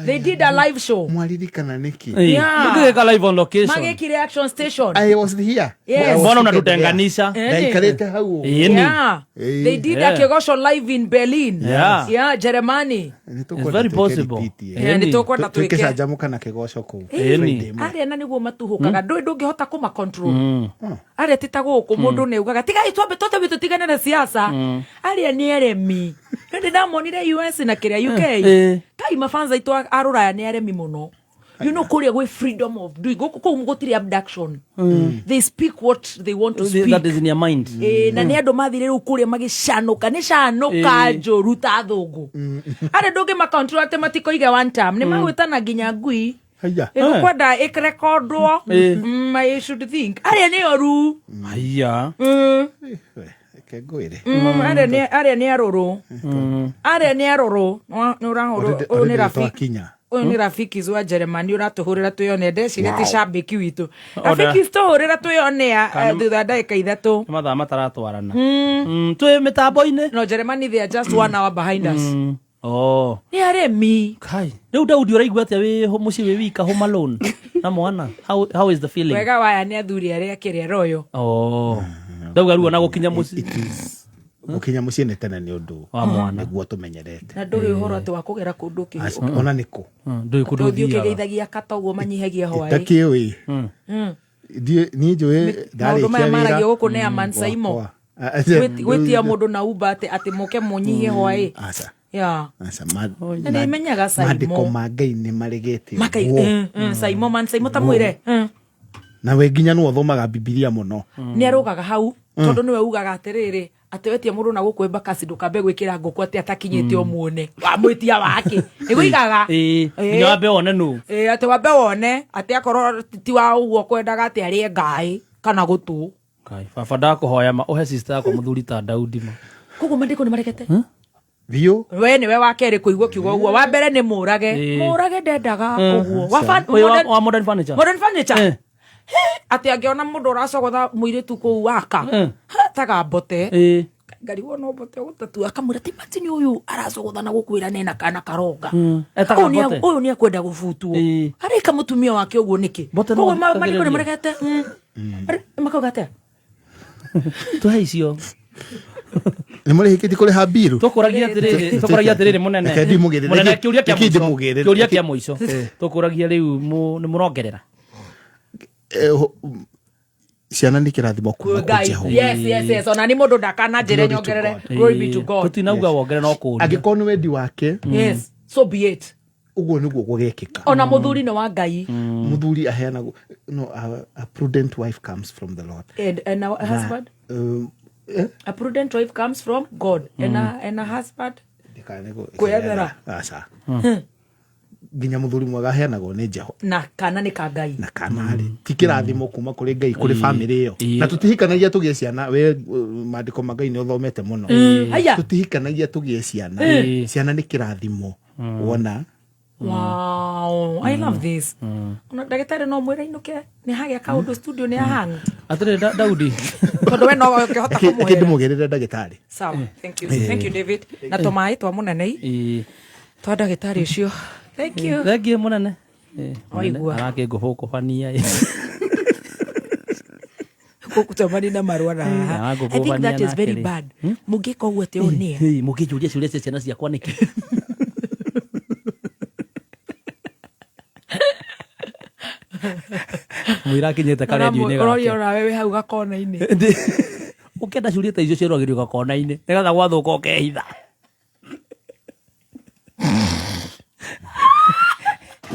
They did a live show. Mwaririkana nĩkĩ? Ĩĩ, Yeah. tũngĩgĩka live on location. Magĩkire action station. I was here. Yes. I was Mbona seated unatutenganisha? there. Ndaikarĩte hau ũguo. Ĩĩ, nĩ. Yeah. Ĩĩ. They did Yeah. a Kĩgoco live in Berlin. Yeah. Yeah, Jeremani. It's very possible. Yeah, nĩ tũkwenda Twĩke twĩke. canjamũka na kĩgoco kũu. Ĩĩ, nĩ. Friday ĩmwe. Arĩa na nĩguo matuhũkaga ndũĩ ndũngĩhota kũma control. Arĩa ti ta gũkũ mũndũ nĩ augaga tigai twambe twambe tũtigane na siasa. Arĩa nĩ aremi. Nĩ ndamonire US na kĩrĩa UK. Eh. Kai mafanza aitũ a rũraya nĩ aremi mũno. You know kũrĩa gwĩ freedom of doing gũkũ kũu gũtirĩ abduction. They speak what they want to speak. That is in your mind. Ĩĩ, na nĩ andå mathire rä u kå rä a magä canå ka nä canå ka njå ru ta thå ngå arä ndå ngä makontrol atä matikoige one term nä magwä tana nginya ngui Haiya. ĩgũkwenda ĩrekondwo. I should think arĩa nĩ oru. Haiya. Reke ngwĩre. Arĩa nĩ arũrũ, arĩa nĩ arũrũ. Nĩ ũrahũrwo Already- ũyũ nĩ already Rafiki. twakinya. Ũyũ nĩ Rafikis wa Jeremani ũratũhũrĩra twĩone ndeciria ti Wow. cambĩki witũ. Ona- Rafikis tũhũrĩra twĩonea Kana- thutha wa ndagĩka 3. Nĩ mathaa mataratwarana. Twĩ mĩtambo-inĩ. No Germany they are just 1 hour behind us. Oh. Nĩ aremi. Kai. Rĩu Daudi ũraigua atĩa wĩ mũciĩ wĩ wika home alone na mwana? How is the feeling? Wega waya nĩ athuri arĩa kĩrĩa royo. Oh. Ndauga ruo na gũkinya mũciĩ. Gũkinya mũciĩ nĩ tene nĩ ũndũ Wa mwana. nĩguo tũmenyerete. Na ndũrĩ ũhoro atĩ wa kũgera kũndũ Aca, ona nĩ kũ? Ndũĩ kũndũ ũthiĩ ũthiaga. ũkĩgeithagia kata ũguo manyihagia hwaĩ. Itakĩũĩ. Niĩ njũĩ Maũndũ maya ndarĩkia wĩra. maragio gũkũ nĩ Aman Saimo. Wakwa. Gwĩtia mũndũ na uba atĩ atĩ mũke mũnyihie hwaĩ. Aca. Yeah. Aca, Na nĩ menyaga Saimo. Maandĩko ma Ngai nĩ maregete Makai ũguo. Saimo man Saimo ta mwĩre. Na we nginya nĩwe ũthomaga Bibilia mũno. Nĩ arũgaga hau tondũ nĩwe ugaga atĩrĩrĩ atĩ wetia mũndũ na gũkũ embakasi ndũkambe gwĩkĩra ngũkũ atĩ atakinyĩte ũmuone wamwĩtia wake nĩguo igaga. Ĩĩ. Nginya wambe wone nũ. Ĩĩ, atĩ wambe wone atĩ akorwo ti wa ũguo kwendaga atĩ arĩe ngaĩ kana gũtũ. Kai, baba ndakũhoya ma ũhe sister yakwa mũthuri ta Daudi ma. Koguo maandĩko nĩ maregete. Biũ. We nĩwe wa kerĩ kũigua kiugo ũguo wa mbere nĩ mũrage. Ĩĩ. Mũrage ndendaga ũguo. Wa Ũyũ wa modern furniture. Modern furniture. Eh. Atĩ angĩona mũndũ ũracogotha mũirĩtu kũu waka taga mbote Ĩĩ. ngarigwo no mbote gũtatua akamwĩra ti matini ũyũ aracogotha na gũkwĩra nena kana karonga. Etaga Ũyũ nĩ- mbote. ũyũ nĩ akwenda gũbutwo Ĩĩ. arĩka mũtumia wake ũguo nĩkĩ? Mbote no Koguo maandĩko nĩ ũthikagĩrĩria. maregete. Makauga atĩa? Tũhe icio. Nĩ mũrĩhĩkĩtie kũrĩha mbiru? Tũkũragia atĩrĩrĩ, tũkũragia atĩrĩrĩ mũnene. Reke ndimũgĩrĩre. Mũnene, kĩũria kĩa Reke mũico. ndimũgĩrĩre. Kĩũria kĩa mũico. Tũkũragia rĩu nĩ mũrongerera? Ciana nĩ kĩrathimo kuma kwĩ Ngai. Jehova. Yes, ona ni mũndũ ndakana njĩre Glory to nyongerere. God. Glory be to God. Tũtinauga wongere no kũũria. Angĩkorwo nĩ wendi wake, Yes, so be it. Ũguo nĩguo gũgekĩka. Ona mũthuri nĩ wa Ngai. Mũthuri aheanagwo no a prudent wife comes from the Lord. And a husband. Na, A prudent wife comes from God. And a husband. Kwĩyethera. Aca, nginya mũthuri mwega aheanagwo nĩ Jehova. Na kana nĩ ka Ngai. Na kana rĩ, ti kĩrathimo kuma kũrĩ Ngai kũrĩ bamĩrĩ ĩyo? Na tũtihikanagia tũgĩe ciana. We maandĩko ma Ngai nĩ ũthomete mũno. Haya. Tũtihikanagia tũgĩe ciana. Ciana nĩ kĩrathimo wona. Wow, I love this. Ona ndagĩtarĩ no mwĩre inũke nĩ hagĩa kaũndũ studio nĩ ahang. Atĩrĩrĩ Daudi. Tondũ we no ũkĩhota Reke kũmũhera. ndĩmũgĩrĩre ndagĩtarĩ. Sawa, thank you. Thank you, David. Na tũmaĩ twa mũnene i. Twa ndagĩtarĩ ũcio. Thank you. Thank you mũnene. Waigua. Arakĩngũbũkũbania. Gũcemania na marũa na haha. I think that is very bad. Mũngĩka ũguo atĩ ũũ nĩa. Mũngĩnjũria ciũria cia ciana ciakwa nĩkĩ? Mũira akinyĩte karendio-inĩ Ũroria gake. onawe wĩ hau gakona-inĩ. Ũkĩenda ciũria ta icio cioragĩrio gakona-inĩ nĩgetha gwathũka ũkehitha.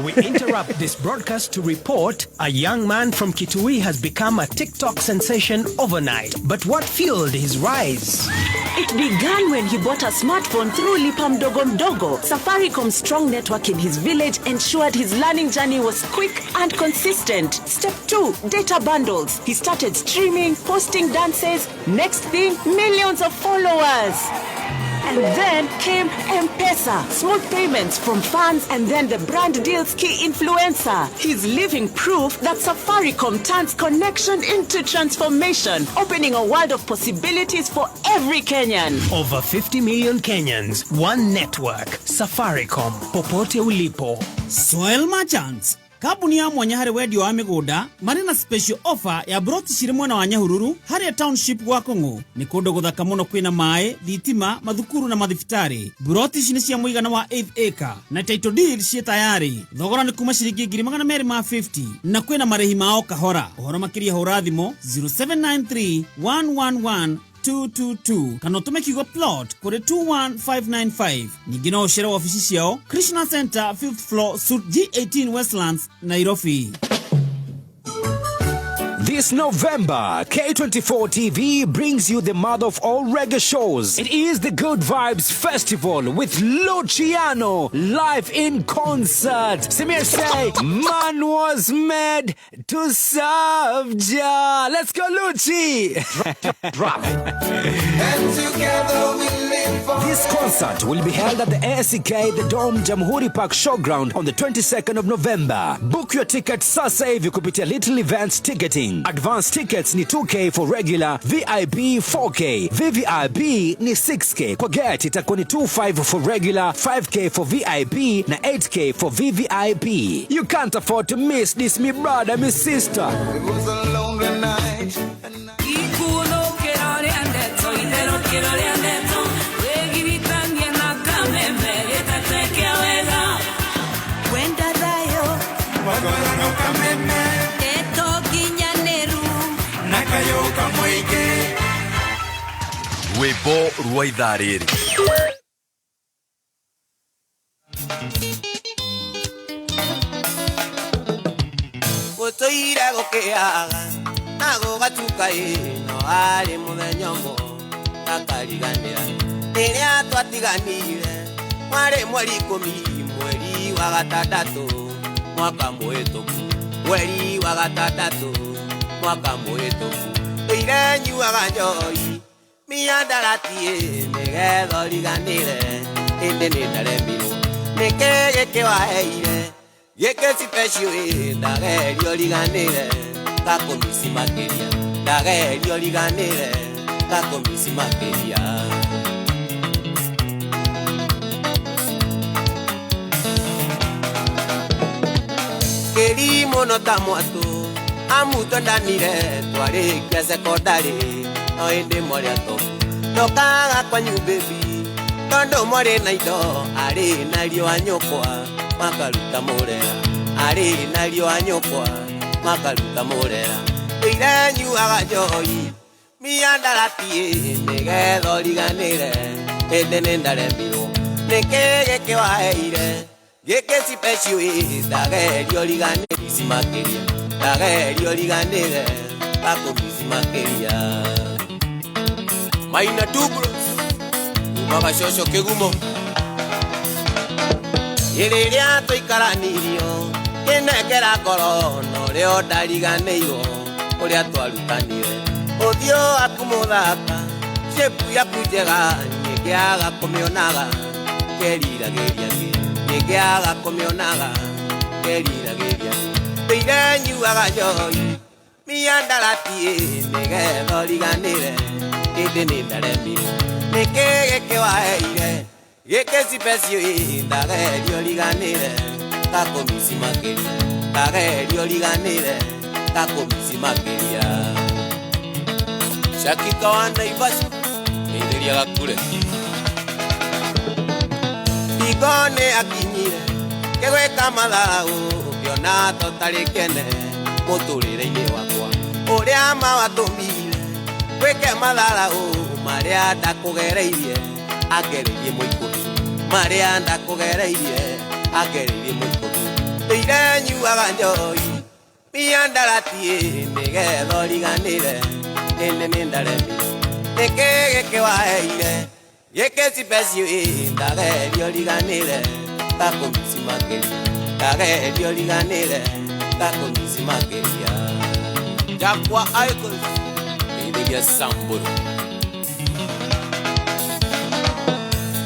We interrupt this broadcast to report a young man from Kitui has become a TikTok sensation overnight. But what fueled his rise? It began when he bought a smartphone through Lipa Mdogo Mdogo. Safaricom's strong network in his village ensured his learning journey was quick and consistent. Step 2, data bundles. He started streaming, posting dances. Next thing, millions of followers. And then came M-Pesa, small payments from fans, and then the brand deals key influencer. He's living proof that Safaricom turns connection into transformation, opening a world of possibilities for every Kenyan. Over 50 million Kenyans, one network. Safaricom, popote ulipo. Soil Merchants, kambuni ya mwanya harĩ wendia wa mĩgũnda, marĩ na special offer ya broti cirĩ mwena wa Nyahururu harĩa township gwa Kong'ũ. Nĩ kũndũ gũthaka mũno, kwĩna maĩ, thitima, mathukuru na mathibitarĩ. Broti ici nĩ cia mũigana wa 8 acre na title deed ciĩ tayarĩ. Thogora nĩ kuma ciringi 250,000 na kwĩna marĩhi mao kahora. Ũhoro makĩria hũra thimũ 0793 111 222 kana ũtũme kiugo plot kũrĩ 21595. Ningĩ no ũcere wabici ciao Krishna Center, 5th floor, suite G18, Westlands, Nairobi. This November, K24 TV brings you the mother of all reggae shows. It is the Good Vibes Festival with Luciano live in concert. Samir say, man was made to serve Jah. Let's go, Lucci. Drop it. And together we live for This concert will be held at the ACK The Dome Jamhuri Park Showground on the 22nd of November. Book your ticket sasa hivi kupitia Little Events Ticketing. Advance tickets ni 2K for regular, VIP 4K, VVIP ni 6K. Kwa gate itakuwa ni 25 for regular, 5K for VIP na 8K for VVIP. You can't afford to miss this, me brother, me sister. It was a lonely night. Ikuthũkĩro rĩa ndeto, itherũkĩro rĩa ndeto, wĩgiritanie na kameme gĩtateke wega. Wenda thayũ ndeto nginyanĩru na kayũ kamũingĩ. Rwĩmbo rwa ithaa rĩrĩ. Gũtũire gũkĩaga na gũgatuka ĩ no arĩ mũthenya ũmwe ndakariganĩra rĩrĩa twatiganire warĩ mweri 10 mweri wa gatandatũ mwaka mũhĩtũku, mweri wa gatandatũ mwaka mũhĩtũku. Ndũire nyuaga njohi mĩandarati nĩgetha ũriganĩre ĩndĩ nĩ ndaremirwo nĩkĩ gĩkĩ waheire gĩkĩ special ĩ ndageria ũriganĩre ngakũmici makĩria, ndageria ũriganĩre ngakũmici makĩria. Kĩrimũ no ta mwatũ amu twendanire twarĩkia cekondarĩ no ĩndĩ mwarĩ atobu Ndokaga kwanyu baby Tondu mwari na indo Ari na riũa nyũkwa Makaruta mũrera Ari na riũa nyũkwa Makaruta mũrera Ire nyuaga njohi Miandarati nĩgetha ũriganĩre Ĩndĩ nĩndaremirwo Nĩkĩ gĩkĩ waheire Gĩkĩ special ĩ Ndageria ũriganĩre Ici makĩria Ndageria ũriganĩre Akũmici makĩria Maina Tubros Umaga coco kĩgumo Rĩrĩa tũikaranirio Kĩnengera ngoro Norĩo ndariganĩirwo Ũrĩa twarutanire Ũthiũ waku mũthaka Shape yaku njega Nĩngĩaga kũmĩonaga Keriragĩria kĩ Nĩngĩaga kũmĩonaga Keriragĩria kĩ Ndĩire nyuaga njohi Miandarati nĩgetha ũriganĩre Ĩndĩ nĩndaremirwo Nĩkĩ gĩkĩ waheire Gĩkĩ special ĩ Ndageria ũriganĩre Kakũmici makĩria Ndageria ũriganĩre Kakũmici makĩria Shakika wa Naivasha Ndeithĩria gakure Hingo nĩ akinyire Ngĩgwĩka matharau Ngĩona tũtarĩ kene Mũtũrĩre-inĩ wakwa Ũrĩa mawatũmire Gwĩke matharau Marĩa ndakũgereirie Angereirie mũikũmi Marĩa ndakũgereirie Angereirie mũikũmi Ndĩire nyuaga njohi Miandarati nĩgetha ũriganĩre Ĩndĩ nĩndaremirwo Nĩkĩ gĩkĩ waheire Gĩkĩ special ĩ Ndageria ũriganĩre Kakũmici makĩria Ndageria ũriganĩre Kakũmici makĩria Jakwa Icons Ndeithĩria Samburu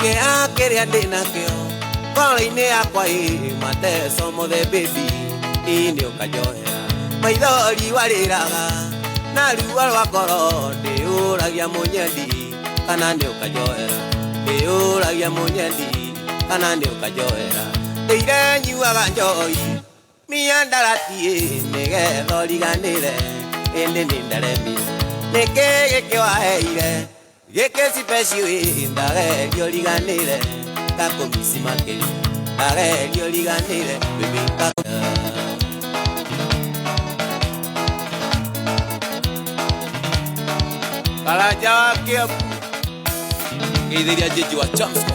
Kĩeha kĩrĩa ndĩnakĩo Ngoro-inĩ yakwa ĩ Mateso mothe baby Ĩ nĩ ũkanjohera Maithori warĩraga Na ruo rwa ngoro Ndĩũragia mũnyendi Kana nĩ ũkanjohera Ndĩũragia mũnyendi Kana nĩ ũkanjohera Ndĩire nyuaga njohi Miandarati nĩgetha ũriganĩre Ĩndĩ nĩndaremirwo Nĩkĩ gĩkĩ waheire Gĩkĩ special ĩ Ndageria ũriganĩre Kakũmici makĩria Ndageria ũriganĩre Baby Karaja wa Kiambu Ngeithĩria Jeji wa Chamsco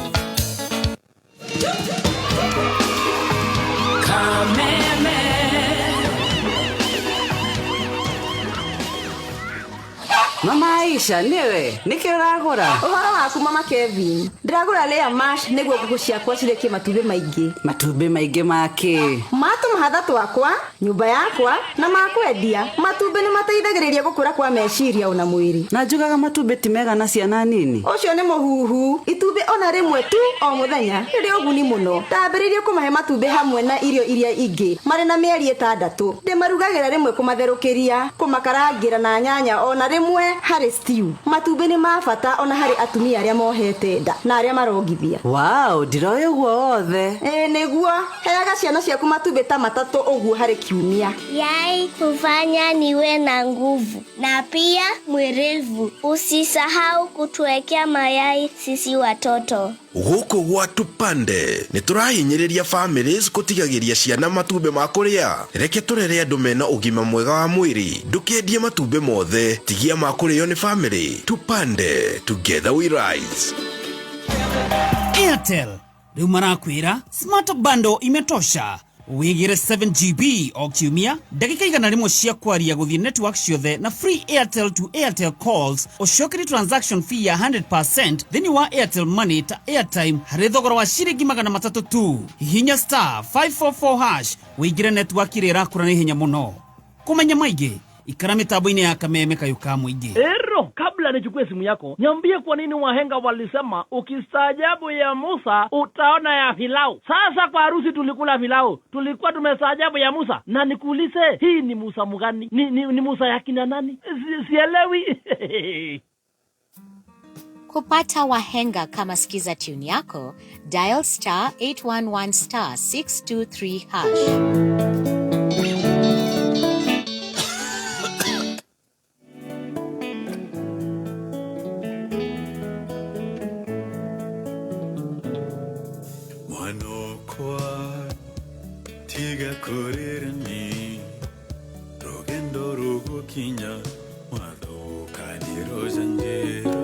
Kameme Mama Aisha, niwe nĩkĩ ũragũra? Ũhoro waku Mama Kevin. Ndĩragũra layer mash nĩguo ngũkũ ciakwa cirekie matumbĩ maingĩ. Matumbĩ maingĩ ma kĩ? Ma tũmahatha twakwa, nyũmba yakwa na ma kwendia. Matumbĩ nĩ mateithagĩrĩria gũkũra kwa meciria ona mwĩrĩ. Na njugaga matumbĩ ti mega na ciana nini. Ũcio nĩ mũhuhu. Itumbĩ ona rĩmwe tu o mũthenya rĩrĩ ũguni mũno. Ndambĩrĩirie kũmahe matumbĩ hamwe na irio iria ingĩ marĩ na mĩeri 6. Ndĩmarugagĩra rĩmwe kũmatherũkĩria, kũmakarangĩra na nyanya ona rĩmwe harĩ stew. Matumbĩ nĩ ma bata ona harĩ atumia arĩa mohete nda na arĩa marongithia. Wow, ndiroĩ ũguo wothe. Ĩĩ nĩguo, heaga ciana ciaku matumbĩ ta 3 ũguo harĩ kiumia. Yai hufanya niwe na nguvu na pia mwerevu. Usisahau kutuwekea mayai sisi watoto. Gũkũ gwa Tupande nĩ tũrahinyĩrĩria families gũtigagĩria ciana matumbĩ ma kũrĩa. Reke tũrere andũ mena ũgima mwega wa mwĩrĩ. Ndũkendie matumbĩ mothe, tigia ma kũrĩo nĩ family. Tupande, together we rise. Airtel rĩu marakwĩra smart bundle imetosha. Wigire 7 GB o kiumia, ndagĩka 100 cia kwaria gũthiĩ network ciothe na free Airtel to Airtel calls, ũcokerie transaction fee ya 100% thĩinĩ wa Airtel Money ta airtime harĩ thogora wa ciringi 300 tu. Hihinya *544# wĩingĩre network ĩrĩa ĩrakũra na ihenya mũno. Kũmenya maingĩ, ikara mĩtambo-inĩ ya Kameme kayũ ka mũingĩ. Ero, kabla nichukue simu yako, niambie kwa nini wahenga walisema ukistaajabu ya Musa utaona ya Filau. Sasa kwa harusi tulikula filau, tulikuwa tumestaajabu ya Musa. Na nikuulize, hii ni Musa mgani? Ni Musa ya kina nani? Sielewi. Kupata Wahenga kama skiza tune yako, dial *811*623#. wakwa tiga kũrĩra ni rũgendo rũgũkinya mwathũkaniro njĩra.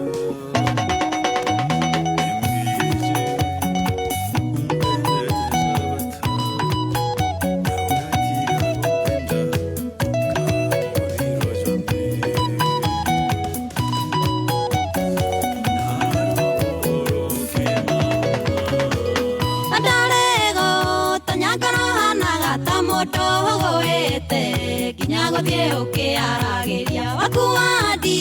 Nginya ũkĩaragĩria wakuandi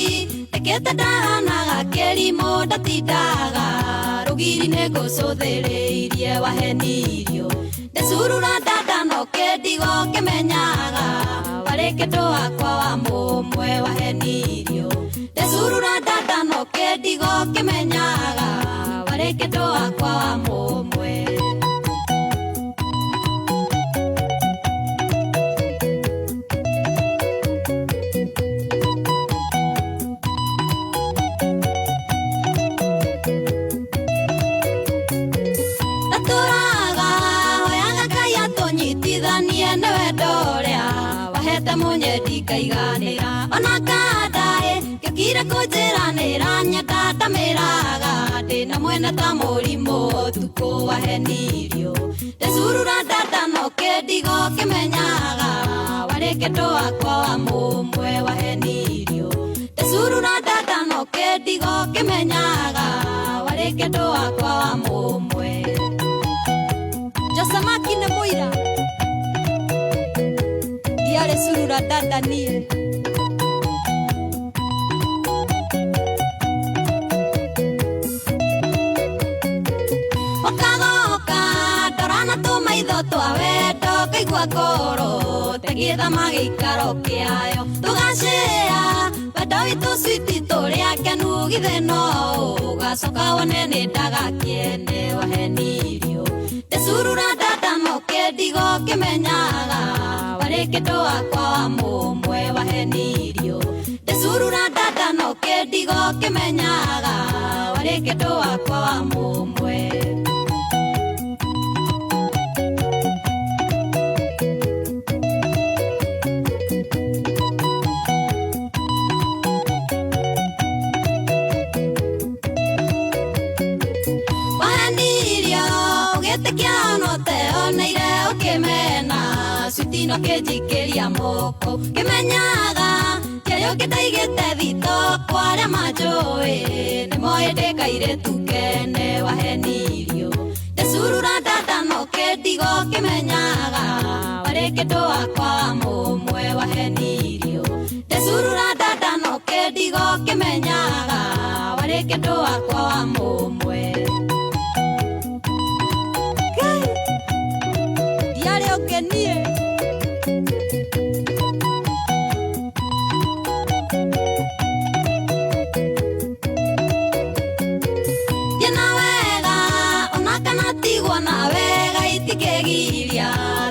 tekete ndahanaga kĩrimũ ndatindaga rũgiri nĩ ngũcũthĩrĩirie wahenirio ndecurura ndanda no kĩndigo kĩmenyaga warĩ kĩndũ wakwa wa mũmwe wahenirio ndecurura ndanda no kĩndigo kĩmenyaga warĩ kĩndũ wakwa wa mũmwe. Kaiganĩra ona kandaĩ ngĩkire kũnjĩranĩra nyenda ndamĩraga ndĩna mwene ta mũrimũ ũtukũ wahenirio ndecurura ndanda no kĩndigo kĩmenyaga warĩ kĩndũ wakwa wa mũmwe wahenirio ndecurura ndanda no kĩndigo kĩmenyaga warĩ kĩndũ wakwa wa mũmwe. Josamaki nĩ mũira ndiarĩ curura ndanda niĩ. Ũkagoka ndorana tũmaitho twa wendo ngaigua ngoro tegĩthama gĩikaro kĩayo tũgacĩa wendo witũ switi tũrĩ akenu githĩ no ũgacoka wone nĩ ndagakĩene wahenirio ndecurura ndanda no kĩndigo kĩmenyaga warĩ kĩndũ wakwa wa mũmwe wahenirio ndecurura ndanda no kĩndigo kĩmenyaga warĩ kĩndũ wakwa wa mũmwe. Wahenirio ũgĩtĩkia onoteoneire ũkĩmena switino kĩnjikĩria moko kĩmenyaga kĩrĩa ũkĩndaigĩte thito kwa arĩa manjũĩ nĩmoĩ ndĩ kairĩtu kene wahenirio ndecurura ndanda no kĩndigo kĩmenyaga warĩ kĩndũ wakwa wa mũmwe wahenirio ndecurura ndanda no kĩndigo kĩmenyaga warĩ kĩndũ wakwa wa mũmwe. Ndiarĩ ũngeniĩ.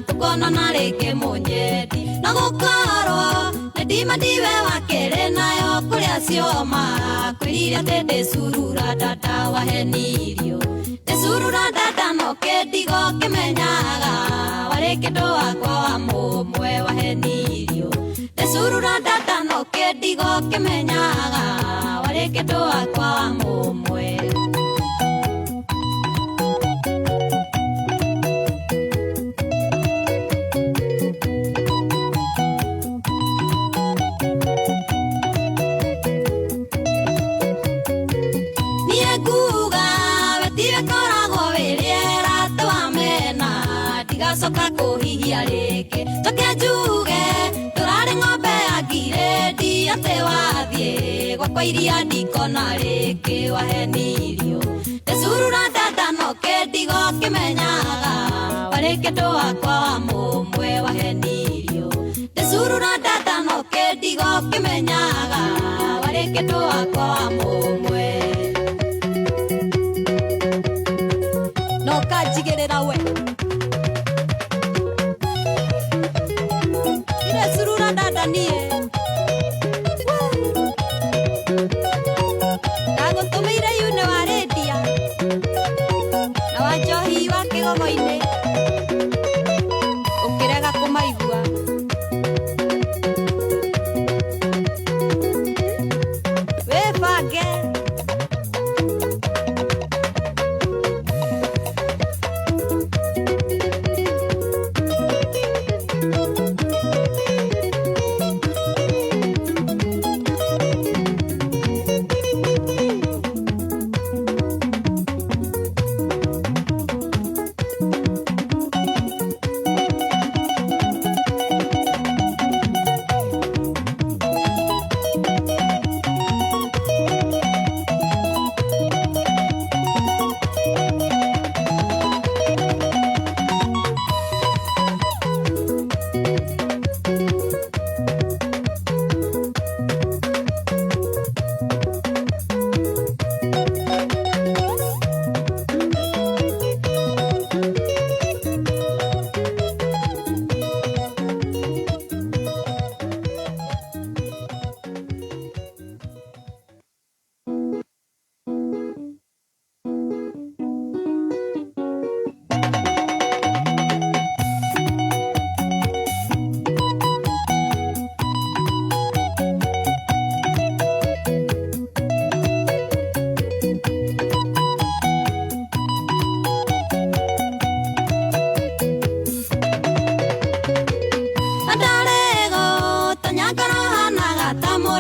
Tukonana rĩngĩ mũnyendi no gũkorwo nĩ ndima ndiwe wakĩrĩ nayo kũrĩa cioma kwĩrire atĩ ndĩcurura ndanda wahenirio ndĩcurura ndanda no kĩndigo kĩmenyaga warĩ kĩndũ wakwa wa mũmwe wahenirio ndĩcurura ndanda no kĩndigo kĩmenyaga warĩ kĩndũ wakwa wa mũmwe. Ndigacoka kũhihia rĩngĩ njoke njuge tũrarĩ ng'ombe ya ngirĩndi atĩ wathiĩ gwakwa iria ndikona rĩngĩ wahenirio ndecurura ndanda no kĩndigo kĩmenyaga warĩ kĩndũ wakwa wa mũmwe wahenirio ndecurura ndanda no kĩndigo kĩmenyaga warĩ kĩndũ wakwa wa mũmwe. No kanjigĩrĩra we ndecurura ndanda niĩ ndagũtũmĩire yune wa rĩndia na wa njohi wa kĩgogo-inĩ.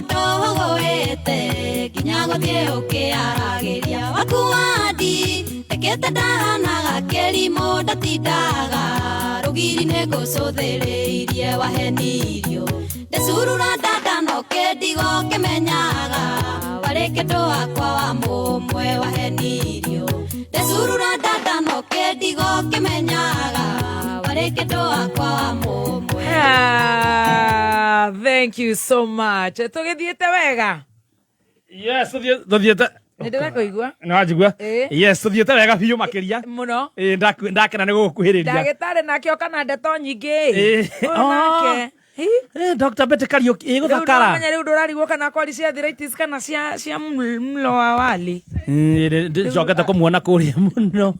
Ndogoete nginya gũthiĩ ũkĩaragĩria waku wandi tekete ndahanaga kĩrimũ ndatindaga rũgiri nĩ ngũcũthĩrĩirie wahenirio ndecurura ndanda no kĩndigo kĩmenyaga warĩ kĩndũ wakwa wa mũmwe wahenirio ndecurura ndanda no kĩndigo kĩmenyaga warĩ kĩndũ wakwa wa mũmwe. Ah, thank you so much. Tũgĩthiĩte wega. Yes, tuthiĩte. Nĩ ndĩrakũigua. Nĩ wanjigua? Ĩĩ. Yes, tuthiĩte wega biũ makĩria. Mũno. Ĩĩ, ndakena nĩ gũgũkuhĩrĩria. Ndagĩtarĩ nake oka na ndeto nyingĩ. Ĩĩ. Ũyũ nake. Dr. Betty Kariuki Rĩu ĩgũthakara. ndũramenya rĩu ndũrarigwo kana kwari cia arthritis kana cia mlo wa wali. Njokete kũmuona kũrĩa mũno.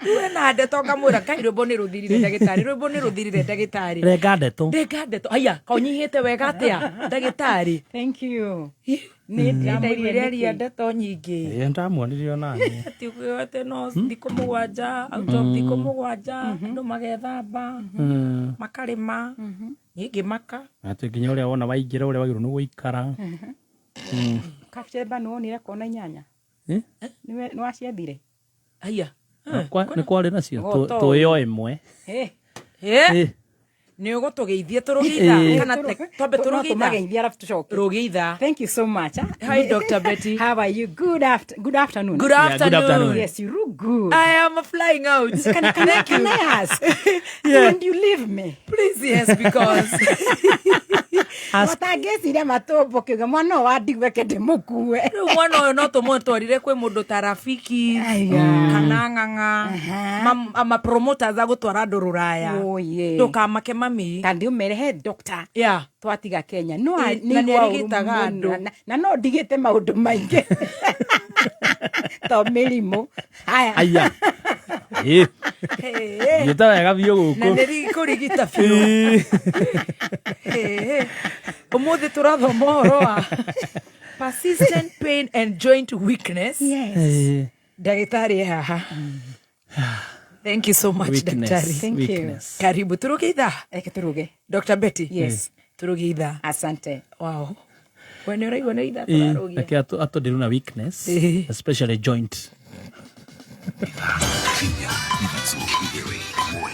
Rĩu ena ndeto ngamwĩra kai rwĩmbo nĩ rũthirire ndagĩtarĩ, rwĩmbo nĩ rũthirire ndagĩtarĩ. Renga ndeto. Renga ndeto. Aya, konyihĩte wega atĩa ndagĩtarĩ. Thank you. Nĩ ndaiguire aria ndeto nyingĩ. Ĩĩ, ndamuonirie onaniĩ. Atĩ atĩ no thikũ 7 out of thikũ 7 andũ magethamba makarĩma niĩ ngĩmaka. Atĩ nginya ũrĩa wona waingĩra ũrĩa wagĩrĩirwo nĩ gũikara. Kabchemba nĩ wonire kona inyanya? Eh? Nĩ waciethire? Aya. Nĩ kwarĩ nacio Goto. tũĩ o ĩmwe. Eh. Ĩ. Nĩ ũgũtũgeithia tũrũgeitha Ĩ. kana twambe No tũrũgeitha. tũmageithie arafu tũcoke. Rũgeitha. Thank you so much. Hi, Dr. Betty. How are you? Good afternoon. Good Yeah, good afternoon. afternoon. Yes, you look good. I am flying out. Can I ask? When you leave me? Please, yes, because Watangĩciria matũmbũ kiuga mwana ũyũ wa ndigwe ke ndĩmũkue. Rĩu mwana ũyũ no tũmũtwarire kwĩ mũndũ ta rafiki kana ng'ang'a ama promoters a gũtwara andũ rũraya. Oh, yeah. Ndũkamake mami. Kandi ũmere he doctor. Yeah. Twatiga Kenya. No, Ĩ, na nĩ arigitaga andũ. Na no ndigĩte maũndũ maingĩ. To mĩrimũ. Haya. Aya. Ĩ. Thiĩte wega biũ gũkũ. Na nĩ kũrigita biũ. Ũmũthĩ tũrathoma ũhoro wa persistent pain and joint weakness. Ĩ. Ndagĩtarĩ e haha. Thank you so much, Weakness. Daktari. Thank you. Weakness. Karibu. Turuge ithaa. Eke turuge. Dr. Betty. Yes. Turuge ithaa. Asante. Wow. We nĩ ũraigua nĩ ithaa Ĩ, tũrarugia. reke atũndĩru na weakness, Ĩ. especially joint. Kinya ithatũ igĩrĩ ĩmwe.